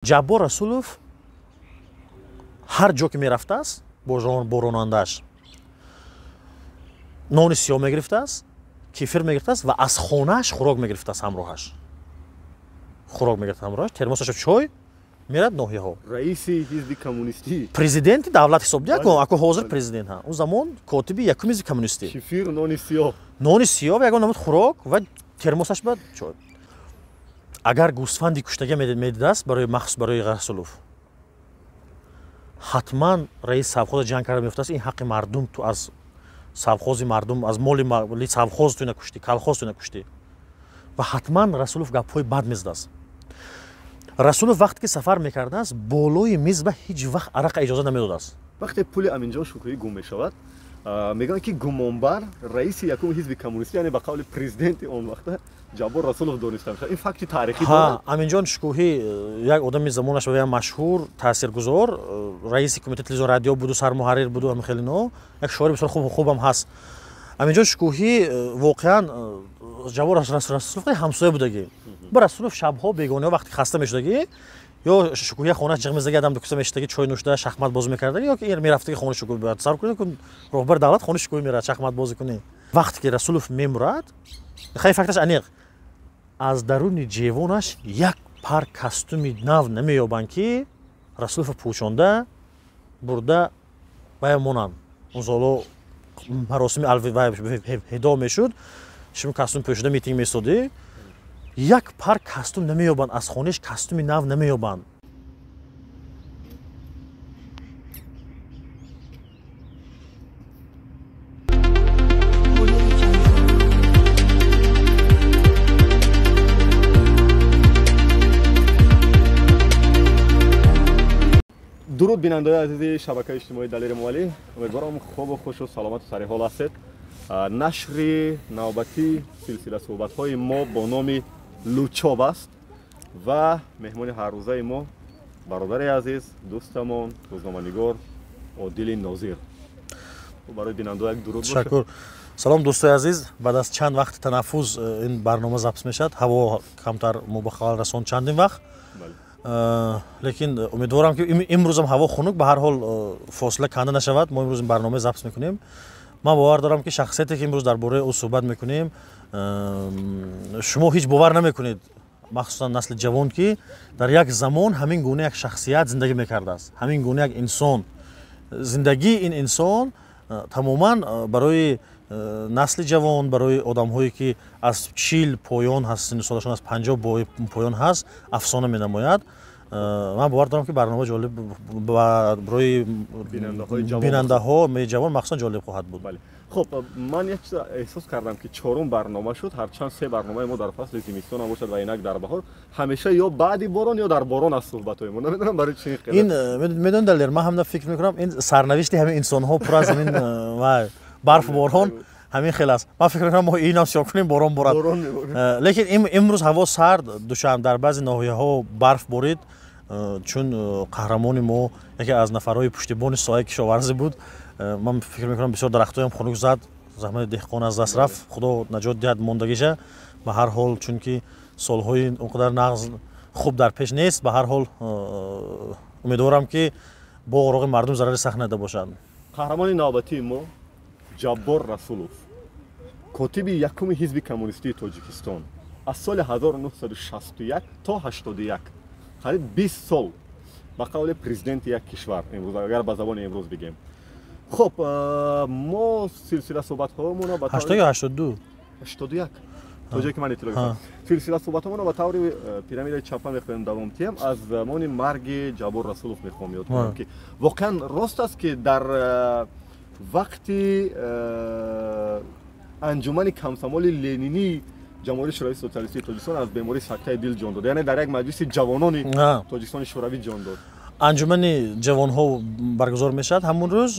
Ҷаббор Расулов ҳар ҷо ки мерафтааст бо ронандааш нони сиёҳ мегирифтааст, кефир мегирифтааст ва аз хонааш хӯрок мегирифтааст ҳамроҳаш. Хӯрок мегирифт ҳамроҳаш, термосаша чой мерад ноҳияҳо. Раиси ҳизби коммунистӣ. Президенти давлат ҳисоб диҳад, ако ҳозир президент ҳа. Он замон котиби якуми ҳизби коммунистӣ. Кефир, нони сиёҳ. Нони сиёҳ ва ягон намуд хӯрок ва термосаш ба чой. Агар гӯсфанди куштага медидааст барои махсус барои Расулов, ҳатман раис совхоза ҷанг карда меёфтааст, ин ҳаққи мардум, ту аз совхози мардум, аз моли совхоз ту ина куштӣ, колхоз ту ина куштӣ. Ва ҳатман Расулов гапҳои бад мезадааст. Расулов вақте ки сафар мекардааст, болои миз ба ҳеҷ вақт арақа иҷоза намедодааст. Вақте пули Аминҷон Шукурӣ гум мешавад, мегӯянд ки гумонбар раиси якуми ҳизби коммунистӣ, яъне ба қавли президенти он вақта Ҷаббор Расулов дониста мешавад. Ин факти таърихӣ дорад? Аминҷон Шукуҳӣ як одами замонаш ва машҳур, таъсиргузор, раиси кумитаи телевизион радио буду, сармуҳаррир буду, ҳамин хеле ино, як шоири бисёр хубам ҳаст. Аминҷон Шукуҳӣ воқеан Ҷаббор Расулов ҳамсоя будагӣ. Ба Расулов шабҳо бегониҳо вақте хаста мешудагӣ, ё Шукуҳия хонааш ҷиғ мезаги, адам дукуса мешидаги, чой нӯшида шахмат бозӣ мекардаги, ё ки мерафтаги хонаи Шукуҳӣ. Тасаввур кунед, роҳбари давлат хонаи Шукуҳӣ меравад шахмат бозӣ кунӣ. Вақте ки Расулов мемурад, хеле факташ аниқ, аз даруни ҷевонаш як пар костюми нав намеёбанд, ки Расуловро пӯшонда бурда вая монанд. Он солҳо маросими ҳидо мешуд, шумо костюм пӯшида митинг месодӣ, як пар костюм намеёбанд, аз хонааш костюми нав намеёбанд. Дуруд бинандаои азизи шабакаи иҷтимоии Далери Эмомалӣ, умедворам хубу хушу саломату сариҳол ҳастед. Нашри навбатии силсила суҳбатҳои мо бо номи Лучоб аст ва меҳмони ҳаррӯзаи мо бародари азиз, дӯстамон, рӯзноманигор Одили Нозир. Барои бинандао як дуруд бошад. Ташаккур. Салом дӯстои азиз, баъд аз чанд вақти танаффуз ин барнома запис мешавад. Ҳаво камтар мубахал расон чандин вақт. Лекин умедворам ки имрӯзам ҳаво хунук, ба ҳар ҳол фосила канда нашавад. Мо имрӯз ин барнома запис мекунем. Ман бовар дорам ки шахсияте ки имрӯз дар бораи ӯ суҳбат мекунем, шумо ҳеҷ бовар намекунед, махсусан насли ҷавон, ки дар як замон ҳамин гуна як шахсият зиндагӣ мекардааст, ҳамин гуна як инсон. Зиндагии ин инсон тамоман барои насли ҷавон, барои одамҳое ки аз 40 поён ҳаст, синну солашон аз 50 поён ҳаст, афсона менамояд. Ман бовар дорам ки барнома ҷолиб барои бинандаҳо ҷавон махсусан ҷолиб хоҳад буд. Хуб, ман як чиз эҳсос кардам ки чорум барнома шуд, ҳарчанд се барномаи мо дар фасли зимистон ҳам бошад ва инак дар баҳор, ҳамеша ё баъди борон ё дар борон аст суҳбатҳои мо. Намедонам барои чӣ ин медонед Далер, ман ҳам фикр мекунам ин сарнавишти ҳамин инсонҳо пур аз ҳамин барфу борон ҳамин хел аст. Ман фикр мекунам мо инам сиёҳ кунем, борон борад. Лекин имрӯз ҳаво сард, душанбе дар баъзе ноҳияҳо барф борид, чун қаҳрамони мо яке аз нафарҳои пуштибони соҳаи кишоварзӣ буд. Ман фикр мекунам бисёр дарахтҳоям хунук зад, заҳмати деҳқон аз даст рафт, худо наҷот диҳад мондагиша. Ба ҳар ҳол, чунки солҳои он қадар нағз хуб дар пеш нест, ба ҳар ҳол умедворам ки боғу роғи мардум зарари сахт надида бошад. Қаҳрамони навбатии мо Ҷаббор Расулов, котиби якуми ҳизби коммунистии Тоҷикистон аз соли 1961 то 81, қариб 20 сол, ба қавли президенти як кишвар имрӯз, агар ба забони имрӯз бигем. Хуб, мо силсила суҳбатҳоамонро ба 82 81 то ҷое ки ман иттилоъ гирифтам, силсила суҳбатҳоамонро ба таври пирамидаи чапа мехоҳем давом диҳем. Аз замони марги Ҷаббор Расулов мехоҳам ёд кунам ки воқеан рост аст ки дар вақти анҷумани комсомоли ленинии Ҷумҳурии Шӯравии Социалистии Тоҷикистон аз бемории сактаи дил ҷон дод, яъне дар як маҷлиси ҷавонони Тоҷикистони Шӯравӣ ҷон дод. Анҷумани ҷавонҳо баргузор мешавад ҳамон рӯз.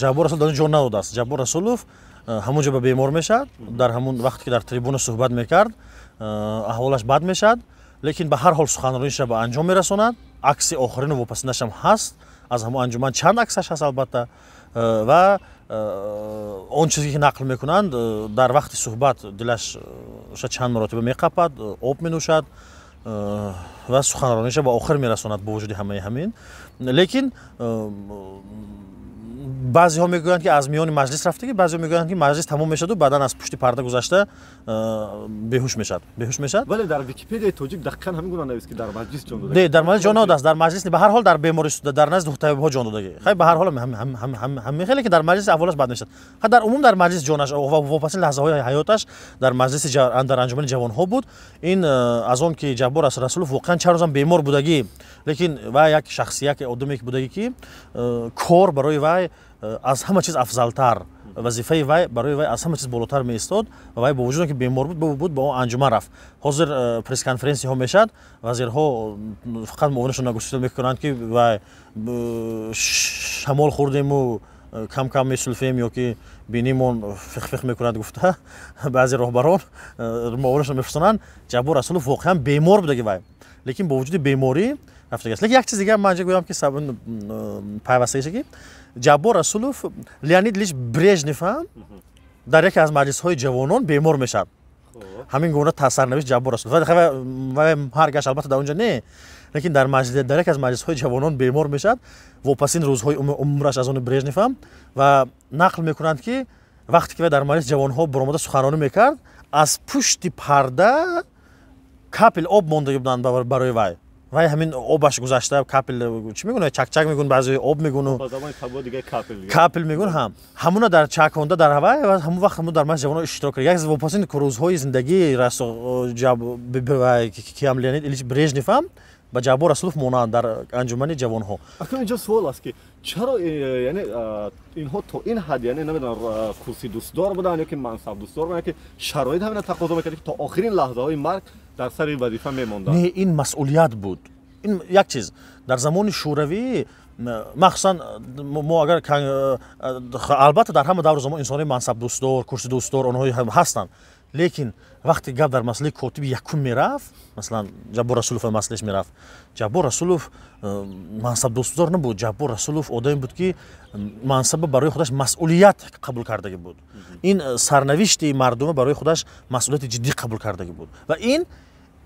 Ҷаббор Расулов дар он ҷо надодааст. Ҷаббор Расулов ҳамон ҷо ба бемор мешавад. Дар ҳамон вақте ки дар трибуна суҳбат мекард, аҳволаш бад мешавад, лекин ба ҳар ҳол суханрониша ба анҷом мерасонад. Акси охирину вопасинашам ҳаст, аз ҳамон анҷуман чанд аксаш ҳаст албатта, ва он чизе ки нақл мекунанд, дар вақти суҳбат дилаш чанд маротиба меқапад, об менӯшад, Ва суханрониша ба охир мерасонад бо вуҷуди ҳамаи ҳамин. Лекин баъзеҳо мегӯянд, ки аз миёни маҷлис рафтагӣ, баъзеҳо мегӯянд, ки маҷлис тамом мешаду баъдан аз пушти парда гузашта беҳуш мешавад, беҳуш мешавад. Вале дар Википедияи тоҷик дақиқан ҳамин гуна навист, ки дар маҷлис ҷон додагӣ. Не, дар маҷлис ҷон надодааст, дар маҷлис, ба ҳар ҳол дар беморӣ, дар назди табибҳо ҷон додагӣ. Хай, ба ҳар ҳол ҳамин хеле ки дар маҷлис аҳволаш бад мешавад. Ха, дар умум дар маҷлис ҷонаш вопасин лаҳзаҳои ҳаёташ дар маҷлиси, дар анҷумани ҷавонҳо буд. Ин аз он ки Ҷаббор Расулов воқеан чанд рӯзам бемор будагӣ, лекин вай як шахсия, як одаме будагӣ, ки кор барои вай аз ҳама чиз афзалтар, вазифаи вай барои вай аз ҳама чиз болотар меистод ва вай бо вуҷуде ки бемор буд, ба он анҷуман рафт. Ҳозир пресс-конференсияҳо мешавад, вазирҳо фақат муовинашон нагустида мекунанд, ки вай шамол хӯрдему кам кам месулфем ё ки бинимон фиқ-фиқ мекунад гуфта, баъзе роҳбарон муовинашон мефурсонанд. Ҷаббор Расулов воқеан бемор будаги вай, лекин бо вуҷуди беморӣ рафтагиаст. Лекин як чиз дигар ман инҷа гӯям, ки пайвастагиша, ки Ҷаббор Расулов, Леонид Ильич Брежнев ҳам дар яке аз маҷлисҳои ҷавонон бемор мешавад. Ҳамин гуна сарнавишт Ҷаббор Расулов вай ҳар гашт, албатта, дар онҷа не, лекин дар яке аз маҷлисҳои ҷавонон бемор мешавад вопасин рӯзҳои умраш аз они Брежнев ҳам. Ва нақл мекунанд, ки вақте ки вай дар маҷлиси ҷавонҳо баромада суханронӣ мекард, аз пушти парда капель об мондаги буданд барои вай. Вай ҳамин обаш гузашта, капель чӣ мегӯн, чакчак мегӯн, баъзе об мегӯну капель мегӯн, ҳам ҳамуна дар чаконда дар вай ва ҳамун вақт ҳамун дар маҷлиси ҷавонон иштирок кард. Як аз вопасин рӯзҳои зиндагии киам Леонид Ильич Брежнев ҳам ба Ҷаббор Расулов монанд дар анҷумани ҷавонҳо. Акнун инҷо суол аст, ки чаро, яъне, инҳо то ин ҳад, яъне, намедонам, курсӣ дӯстдор буданд ё ки мансаб дӯстдор буданд, ки шароит ҳамина тақозо мекард, ки то охирин лаҳзаҳои марг дар сари вазифа мемонданд? Не, ин масъулият буд. Ин як чиз дар замони Шӯравӣ махсусан мо агар, албатта, дар ҳама давру замон инсонои мансабдӯстдор, курсидӯстдор онҳо ҳастанд, лекин вақте гап дар масъалаи котиби якум мерафт, масалан, Ҷаббор Расулов масъалааш мерафт, Ҷаббор Расулов мансабдӯстдор набуд. Ҷаббор Расулов одаме буд, ки мансаба барои худаш масъулият қабул кардагӣ буд. Ин сарнавишти мардума барои худаш масъулияти ҷиддӣ қабул кардагӣ буд ва ин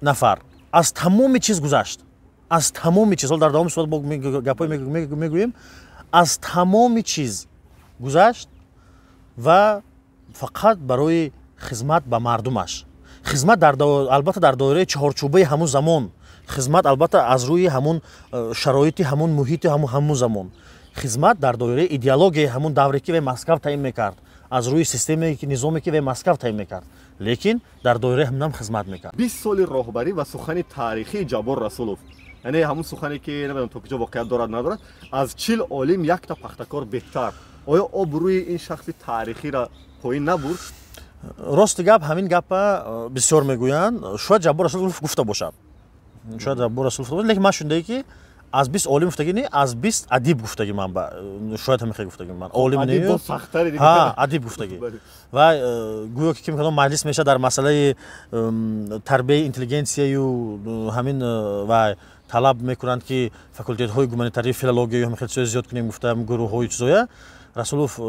нафар аз тамоми чиз гузашт, аз тамоми чиз. Ҳол дар давоми суҳбат бо гапҳое мегӯем. Аз тамоми чиз гузашт ва фақат барои хизмат ба мардумаш, хизмат албатта дар доираи чаҳорчӯбаи ҳамун замон, хизмат, албатта, аз рӯи ҳамун шароити ҳамун муҳити ҳамун замон, хизмат дар доираи идеологияи ҳамун давре, ки вай Москав таъин мекард, аз рӯи системае, низоме, ки вай Москав таъин мекард, лекин дар доираи ҳаминам хизмат мекард. 20 соли роҳбарӣ ва сухани таърихии Ҷаббор Расулов, яъне ҳамун сухане, ки намедонам то куҷо воқеият дорад, надорад, аз 40 олим якта пахтакор беҳтар, оё обрӯи ин шахси таърихиро поин набурд? Рости гап, ҳамин гапа бисёр мегӯянд. Шояд Ҷаббор Расулов гуфта бошад, шояд Ҷаббор Расулов гуфта, лекин ман шунидае, ки аз 20 олим гуфтагӣ не, аз 20 адиб гуфтагӣ. Ман шояд ҳамин хел гуфтагӣ, ман олим не, адиб гуфтагӣ. Ва гӯё ки ким кадом маҷлис мешавад дар масъалаи тарбияи интеллигенсияю ҳамин ва талаб мекунанд, ки факултетҳои гуманитарии, филологияю ҳамин хел чизоя зиёд кунем гуфта, гурӯҳҳои чизоя, Расулов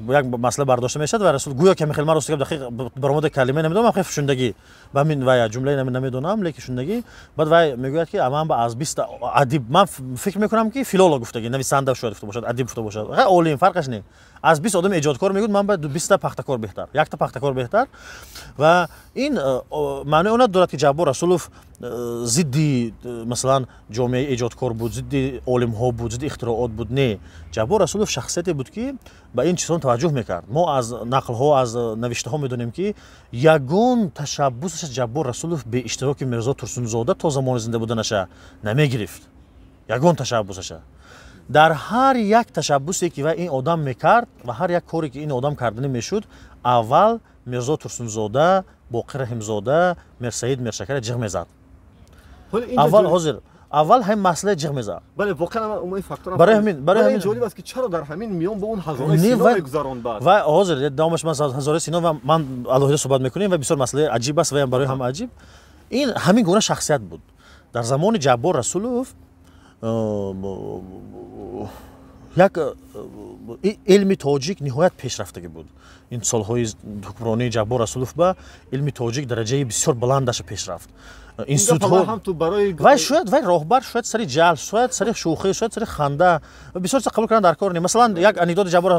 як масъала бардошта мешавад ва Расул гӯё ки ҳамин хел. Ман, рости гап, дақиқ баромада калима намедонам, хел шундагӣ ба ҳамин вай ҷумлаи намедонам, лекин шундагӣ. Баъд вай мегӯяд, ки ман аз 20 адиб, ман фикр мекунам, ки филолог гуфтагӣ, нависанда шояд гуфта бошад, адиб гуфта бошад, олим фарқаш не, аз 20 одами эҷодкор мегӯяд, ман ба 20-та пахтакор беҳтар, якта пахтакор беҳтар. Ва ин маънои онат дорад, ки Ҷаббор Расулов зидди, масалан, ҷомеаи эҷодкор буд, зидди олимҳо буд, зидди ихтироот буд? Не, Ҷаббор Расулов шахсияте буд, ки ба ин чизҳо таваҷҷӯҳ мекард. Мо аз нақлҳо, аз навиштаҳо медонем, ки ягон ташаббусаш Ҷаббор Расулов бе иштироки Мирзо Турсунзода то замони зинда буданаша намегирифт. Ягон ташаббусаша, дар ҳар як ташаббусе, ки ва ин одам мекард ва ҳар як коре, ки ин одам карданӣ мешуд, аввал Мирзо Турсунзода, Боқир Раҳимзода, Мирсаид Миршакара ҷиғ мезад. Аввал, ҳозир аввал ҳамин масъала ҷиғ мезад. Бале, воқеан ин фактор барои ҳамин барои ҳамин ҷолиб аст, ки чаро дар ҳамин миён бо он ҳазораи Сино мегузаронд баъд. Ва ҳозир давомаш ман ҳазораи Сино ва ман алоҳида суҳбат мекунем ва бисёр масъалаи аҷиб аст ва барои ҳама аҷиб. Ин ҳамин гуна шахсият буд. Дар замони Ҷаббор Расулов як илми тоҷик ниҳоят пешрафтагӣ буд. Ин солҳои ҳукмронии Ҷаббор Расулов ба илми тоҷик дараҷаи бисёр баландаша пеш рафт. Институтҳо вай шояд вай роҳбар, шояд сари ҷалб, шояд сари шӯхӣ, шояд сари ханда бисёр чиз қабул кардан дар кор не. Масалан, як анекдоти Ҷаббор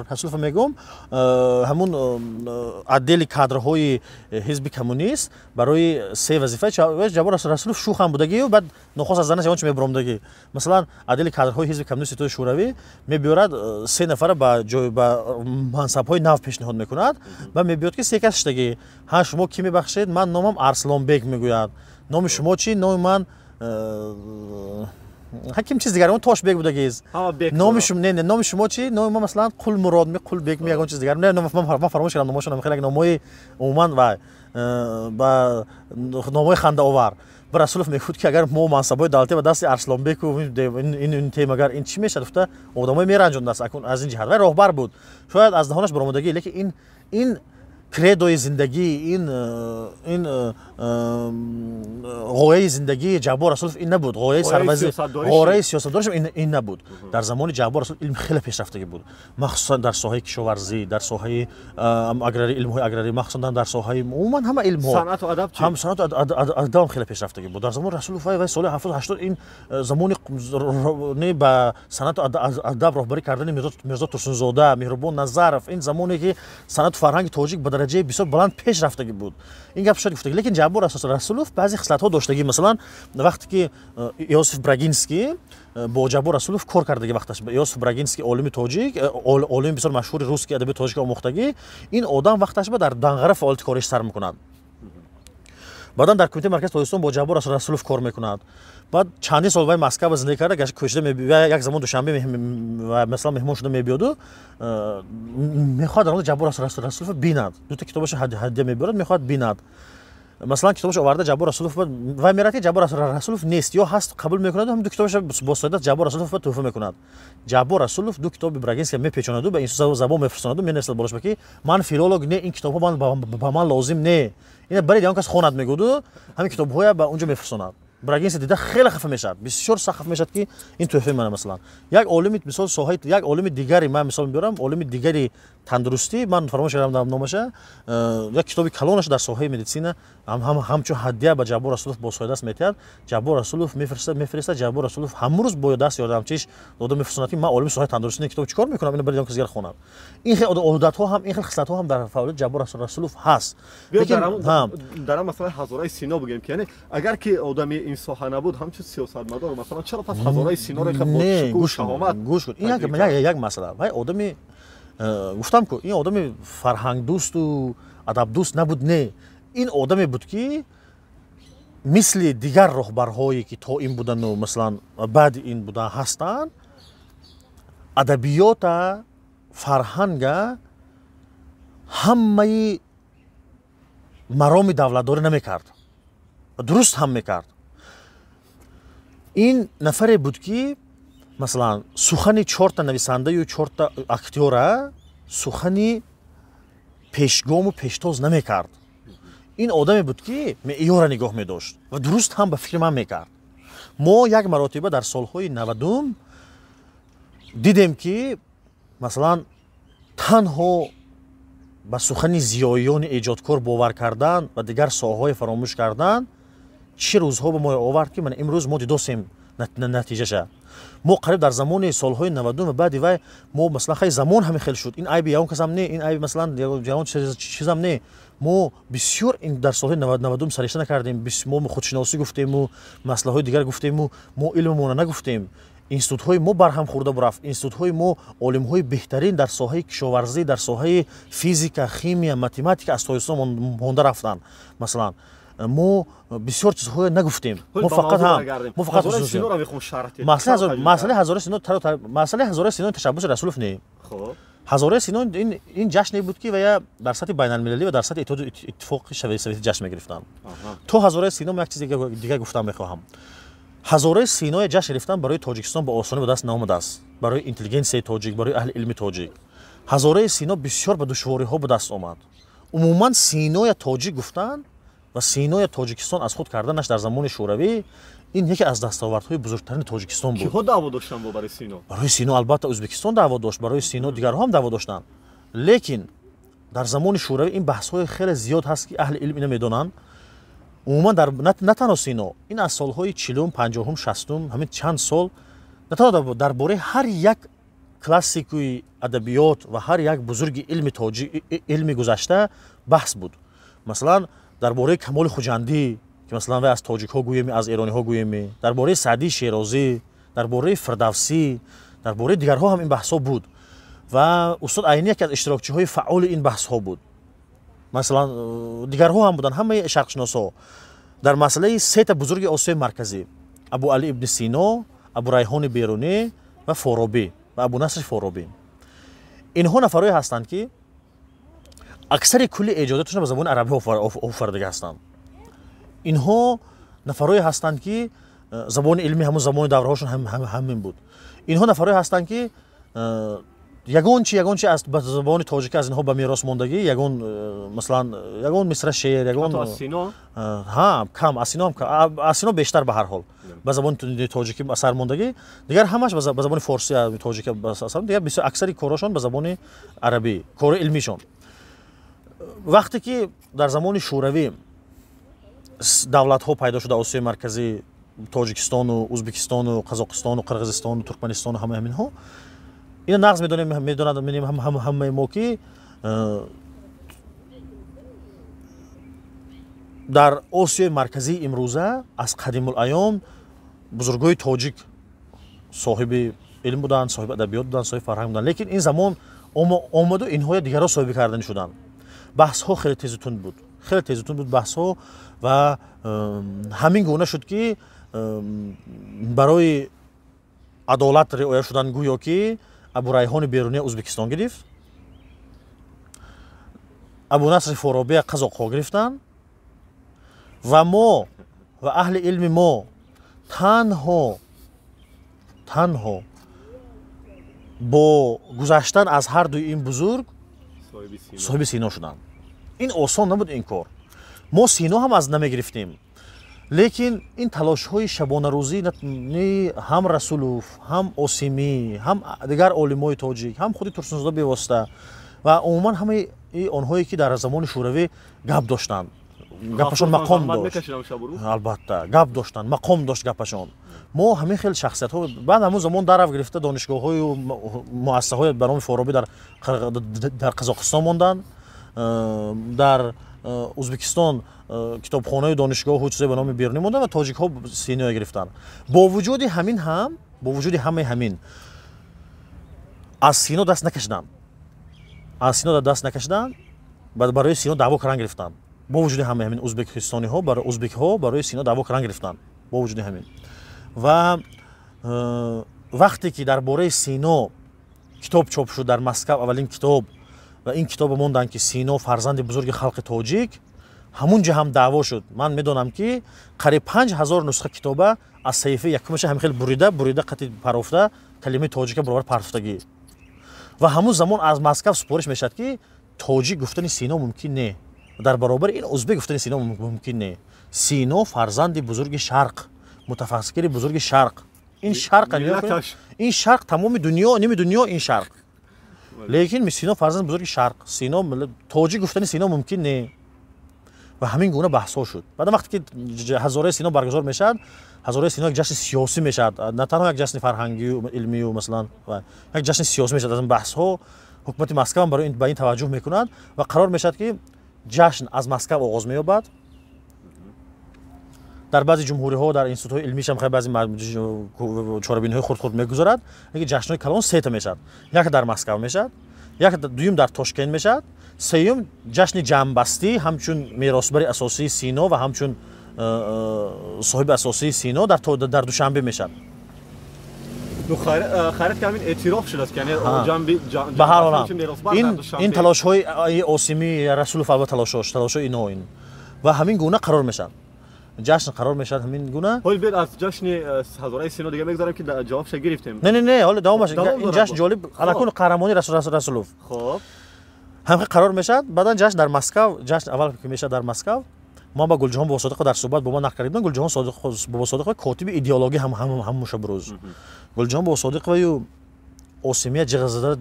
Расулов мегӯм. Ҳамун отдели кадрҳои ҳизби коммунист барои се вазифа Ҷаббор Расулов шӯх ҳам будагию, баъд нохост аз занаш ягон чи мебуромдагӣ. Масалан, отдели кадрҳои ҳизби коммунисти Иттиҳоди Шӯравӣ мебиёрад се нафара ба ҷой, ба мансабҳои нав пешниҳод мекунад ва мебиёд ки се кас шидагӣ. Ҳа, шумо кӣ, мебахшед? Ман номам Арслонбек, мегӯяд. Номи шумо чӣ? Номи ман ҳаким чиз дигар, он Тошбек будагиз. Номи шумо не, номи шумо чӣ? Номи ман, масалан, Қулмурод ми, Қулбек ми, ягон чиз дигар. Не, ман фаромӯш кардам номошон. Хеле номҳои умуман ва ба номҳои хандаовар. Ба Расулов мегӯфт, ки агар мо мансабҳои давлатӣ ба дасти Арслонбеку ин тем, агар ин чӣ мешавад, гуфта одамои меранҷондааст. Акун аз ин ҷиҳат вай роҳбар буд, шояд аз даҳонаш баромадагӣ, лекин ин кредои зиндагӣ, ин ғояи зиндагии Ҷаббор Расулов ин набуд. Ғояи сарвазир, ғояи сиёсатдориш ин набуд. Дар замони Ҷаббор Расулов илм хеле пешрафтагӣ буд, махсусан дар соҳаи кишоварзӣ, дар соҳаи аграрӣ, илмҳои аграрӣ, махсусан дар соҳаи умуман ҳама илмҳо. Ҳам санъату адаб хеле пешрафтагӣ буд дар замони Расулов. Вай соли 70-80 ин замони ба санъату адаб роҳбарӣ кардани Мирзо Турсунзода, Меҳрубон Назаров, ин замоне ки санъату фарҳанги тоҷик ба дараҷаи бисёр баланд пеш рафтагӣ буд. Ин гап шояд гуфтагӣ, лекин Ҷаббор Расулов баъзе хислатҳо доштагӣ. Масалан, вақте ки Иосиф Брагинский бо Ҷаббор Расулов кор кардагӣ, вақташ Иосиф Брагинский, олими тоҷик, олими бисёр машҳури русский, адабиёти тоҷик омӯхтагӣ, ин одам вақташ ба дар Данғара фаъолияти кориш сар мекунад. Баъдан дар Кумитаи маркази Тоҷикистон бо Ҷаббор Расулов кор мекунад. Баъд чандин сол вай Москва зиндагӣ карда, гашт кӯчида, як замон Душанбе, масалан, меҳмон шуда мебиёду, мехоҳад дар омада Ҷаббор Расулов бинад. Дута китобашо ҳадя мебиёрад, мехоҳад бинад. Масалан, китобашо оварда Ҷаббор Расулов, вай мерад, ки Ҷаббор Расулов нест ё ҳаст, қабул мекунаду ҳам ду китобаша бо соидаст Ҷаббор Расулов туҳфа мекунад. Ҷаббор Расулов ду китоби Брагинский мепечонаду, ба ин забон мефирсонаду, менависад болош, ки ман филолог не, ин китобҳо ба ман лозим не, ина баред, ягон кас хонад, мегӯду, ҳамин китобҳоя ба унҷо мефирсонад. Брагинский дида хеле хафа мешавад, бисёр сахт хафа мешавад, ки ин тӯҳфаи мана. Масалан, як олими, мисол, соҳаи як олими дигари ман мисол мебиёрам, олими дигари тандурустӣ, ман фаромӯш кардам номаша, як китоби калонаша дар соҳаи медицина ҳамчун ҳадя ба Ҷаббор Расулов бо соҳидаст метиҳад. Ҷаббор Расулов мефиристад. Ҷаббор Расулов ҳамун рӯз бо даст ёрдамчиш дода мефирсонад, ки ман олими соҳаи тандурустӣ, китоб чӣ кор мекунам, ина баред, кас дигар хонад. Ин хел одатҳо ҳам, ин хел хислатҳо ҳам дар фаъолияти Ҷаббор Расулов ҳаст. Дар масъалаи ҳазораи Сино бигӯем, ки яъне агар ки одами ин соҳа набуд ҳамчун сиёсатмадор, масалан, чаро пас ҳазораи Синоро бо шукӯҳ, шаҳомат? Гӯш кун, ин як масъала. Вай одами, гуфтам ку, ин одами фарҳангдӯсту адабдӯст набуд. Не, ин одаме буд, ки мисли дигар роҳбарҳое, ки то ин будану, масалан, баъди ин будан ҳастанд, адабиёта, фарҳанга ҳамаи мароми давлатдорӣ намекард, дуруст ҳам мекард. Ин нафаре буд, ки, масалан, сухани чорта нависандаю чорта актёра сухани пешгому пештоз намекард. Ин одаме буд, ки меъёра нигоҳ медошт ва дуруст ҳам ба фикри ман мекард. Мо як маротиба дар солҳои 90-ум дидем, ки, масалан, танҳо ба сухани зиёиёни эҷодкор бовар кардан ва дигар соҳаҳое фаромӯш кардан чӣ рӯзҳо ба мо овард, ки мана имрӯз мо дидосем натиҷаша. Мо қариб дар замони солҳои 90-ум ва баъди вай мо, масалан, хай, замон ҳамин хел шуд, ин айби ягон касам не, ин айби, масалан, ягон чизам не. Мо бисёр ин дар солҳои 90-ум саришта накардем. Мо худшиносӣ гуфтему, масъалаҳои дигар гуфтему, мо илммона нагуфтем. Институтҳои мо барҳам хӯрда бурафт. Институтҳои мо, олимҳои беҳтарин дар соҳаи кишоварзӣ, дар соҳаи физика, химия, математика аз Тоҷикистон монда рафтанд. Масалан, мо бисёр чизҳое нагуфтем. Мо фақат мо фақат масъалаи ҳазораи Сино, масъалаи ҳазораи Сино ташаббуси Расулов не. Ҳазораи Сино ин ҷашне буд, ки вая дар сатҳи байналмилалӣ ва дар сатҳи Иттиҳоди Иттифоқи Советӣ ҷашн мегирифтанд. То ҳазораи Сино мо як чизи дигар гуфтан мехоҳам. Ҳазораи Синоя ҷашн гирифтан барои Тоҷикистон ба осонӣ ба даст наомадааст, барои интеллигенсияи тоҷик, барои аҳли илми тоҷик ҳазораи Сино бисёр ба душвориҳо ба даст омад. Умуман, Синоя тоҷик гуфтан ва Синоя Тоҷикистон аз худ карданаш дар замони Шӯравӣ ин яке аз дастовардҳои бузургтарини Тоҷикистон буд. Киҳо даъво доштанд барои Сино? Барои Сино, албатта, Ӯзбекистон даъво дошт, барои Сино дигарҳо ҳам даъво доштанд. Лекин дар замони Шӯравӣ ин баҳсҳои хеле зиёд ҳаст, ки аҳли илм ина медонанд. Умуман дар на танҳо Сино, ин аз солҳои 40-ум, 50-ум, 60-ум, ҳамин чанд сол на танҳо дар бораи ҳар як классикуи адабиёт ва ҳар як бузурги илми тоҷи илми гузашта баҳс буд. Масалан, дар бораи Камоли Хуҷандӣ, ки масалан вай аз тоҷикҳо гӯеми, аз эрониҳо гӯеми, дар бораи Саъдии Шерозӣ, дар бораи Фирдавсӣ, дар бораи дигарҳо ҳам ин баҳсҳо буд. Ва устод Айнӣ яке аз иштирокчиҳои фаъоли ин баҳсҳо буд. Масалан, дигарҳо ҳам буданд, ҳамаи шарқшиносҳо. Дар масъалаи сета бузурги Осиёи Марказӣ: Абу Али ибни Сино, Абу Райҳони Берунӣ ва Форобӣ ва Абу Насри Форобӣ. Инҳо нафарое ҳастанд, ки аксари кулли эҷодиятшон ба забони арабӣ офаридагӣ ҳастанд. Инҳо нафарое ҳастанд, ки забони илми ҳамун замони давраҳошон ҳамин буд. Инҳо нафарое ҳастанд, ки ягон чи аз ба забони тоҷикӣ аз инҳо ба мерос мондагӣ, ягон, масалан, ягон мисра шеър, ягон ҳа, кам аз Сино, аз Сино бештар, ба ҳар ҳол ба забони тоҷикӣ асар мондагӣ, дигар ҳамаш ба забони форсӣ, тоҷикӣ асар, дигар бисёр аксари корҳошон ба забони арабӣ, кори илмишон. Вақте ки дар замони Шӯравӣ давлатҳо пайдо шуда, Осиёи Марказӣ, Тоҷикистону Ӯзбекистону Қазоқистону Қирғизистону Туркманистону ҳамаи ҳаминҳо, ина нағз медонем, медонад ҳамаи мо, ки дар Осиёи Марказии имрӯза аз қадимулайём бузургои тоҷик соҳиби илм буданд, соҳиби адабиёт буданд, соҳиби фарҳанг буданд. Лекин ин замон омаду инҳоя дигарҳо соҳиби карданӣ шуданд. Баҳсҳо хеле тезу тунд буд, хеле тезу тунд буд баҳсҳо, ва ҳамин гуна шуд, ки барои адолат риоя шудан гӯё ки Абу Райҳони Берунӣ Ӯзбекистон гирифт, Абу Насри Форобия қазоқҳо гирифтанд ва мо ва аҳли илми мо танҳо бо гузаштан аз ҳар дуи ин бузург соҳиби Сино шуданд. Ин осон набуд ин кор. Мо Сино ҳам аз намегирифтем, лекин ин талошҳои шабонарӯзӣ ҳам Расулов, ҳам Осимӣ, ҳам дигар олимои тоҷик, ҳам худи Турсунзода бевосита ва умуман ҳамаи онҳое, ки дар замони Шӯравӣ гап доштанд, гапашон мақом дошт, албатта гап доштанд, мақом дошт гапашон. Мо ҳамин хел шахсиятҳо баъд ҳамун замон дарав гирифта донишгоҳҳою муассисаҳои ба номи Форобӣ дар Қазоқистон монданд, дар Ӯзбекистон китобхонаи донишгоҳу чизе ба номи Берунӣ монданд ва тоҷикҳо Синоя гирифтанд. Бо вуҷуди ҳамин ҳам, бо вуҷуди ҳамаи ҳамин аз Сино даст накашиданд, аз Сино даст накашиданд, барои Сино даъво кардан гирифтанд. Бо вуҷуди ҳамаи ҳамин ӯзбекистониҳо, ӯзбекҳо барои Сино даъво кардан гирифтанд бо вуҷуди ҳамин. Ва вақте ки дар бораи Сино китоб чоп шуд дар Москав, аввалин китоб, ва ин китобо монданд, ки Сино фарзанди бузурги халқи тоҷик, ҳамун ҷо ҳам даъво шуд. Ман медонам, ки қариб 5000 нусха китоба аз саҳифаи якумаша ҳамин хел бурида бурида қати парофта, калимаи тоҷика баробар партофтагӣ. Ва ҳамун замон аз Москав супориш мешавад, ки тоҷик гуфтани Сино мумкин не, дар баробари ин узбек гуфтани Сино мумкин не. Сино фарзанди бузурги шарқ, мутафаккири бузурги шарқ. Ин шарқ, ин шарқ тамоми дунё, ними дунё ин шарқ, лекин Сино фарзанди бузурги шарқ, Сино тоҷик гуфтани Сино мумкин не. Ва ҳамин гуна баҳсҳо шуд. Баъдан вақте ки Ҳазораи Сино баргузор мешавад, Ҳазораи Сино як ҷашни сиёсӣ мешавад, на танҳо як ҷашни фарҳангию илмию, масалан, як ҷашни сиёсӣ мешавад. Аз ин баҳсҳо ҳукумати Москав ҳам барои ба ин таваҷҷӯҳ мекунад ва қарор мешавад, ки ҷашн аз Москав оғоз меёбад. Дар баъзе ҷумҳуриҳо, дар институтҳои илмишам хеле баъзе чорабиниҳои хурд-хурд мегузарад, лекин ҷашнҳои калон сета мешавад: як дар Москав мешавад, як дуюм дар Тошкент мешавад, сеюм ҷашни ҷамъбастӣ ҳамчун меросбари асосии Сино ва ҳамчун соҳиби асосии Сино дар Душанбе мешавад. Хайрат, ки ҳамин эътироф шудааст, ки ба ҳар ҳол ин талошҳои Осимӣ, Расулов, албатта талошҳои ино ин ва ҳамин гуна қарор мешавад, ҷашн қарор мешавад ҳамин гуна. Ҳол биёд, аз ҷашни Ҳазораи Сино дига мегзарем, ки ҷавобша гирифтем. Не, не, не, ҳоло давомаш. Ин ҷашн ҷолиб алакун қаҳрамонии Расулов. Хоб. Ҳамин қарор мешавад, баъдан ҷашн дар Москав, ҷашн аввал ки мешавад дар Москав, мо ба Гулҷаҳон Бобосодиқова дар суҳбат бо ма нақл кардем. Гулҷаҳон Бобосодиқова котиби идеологӣ ҳамуша бурӯз. Гулҷаҳон Бобосодиқоваю Осимия ҷиғзада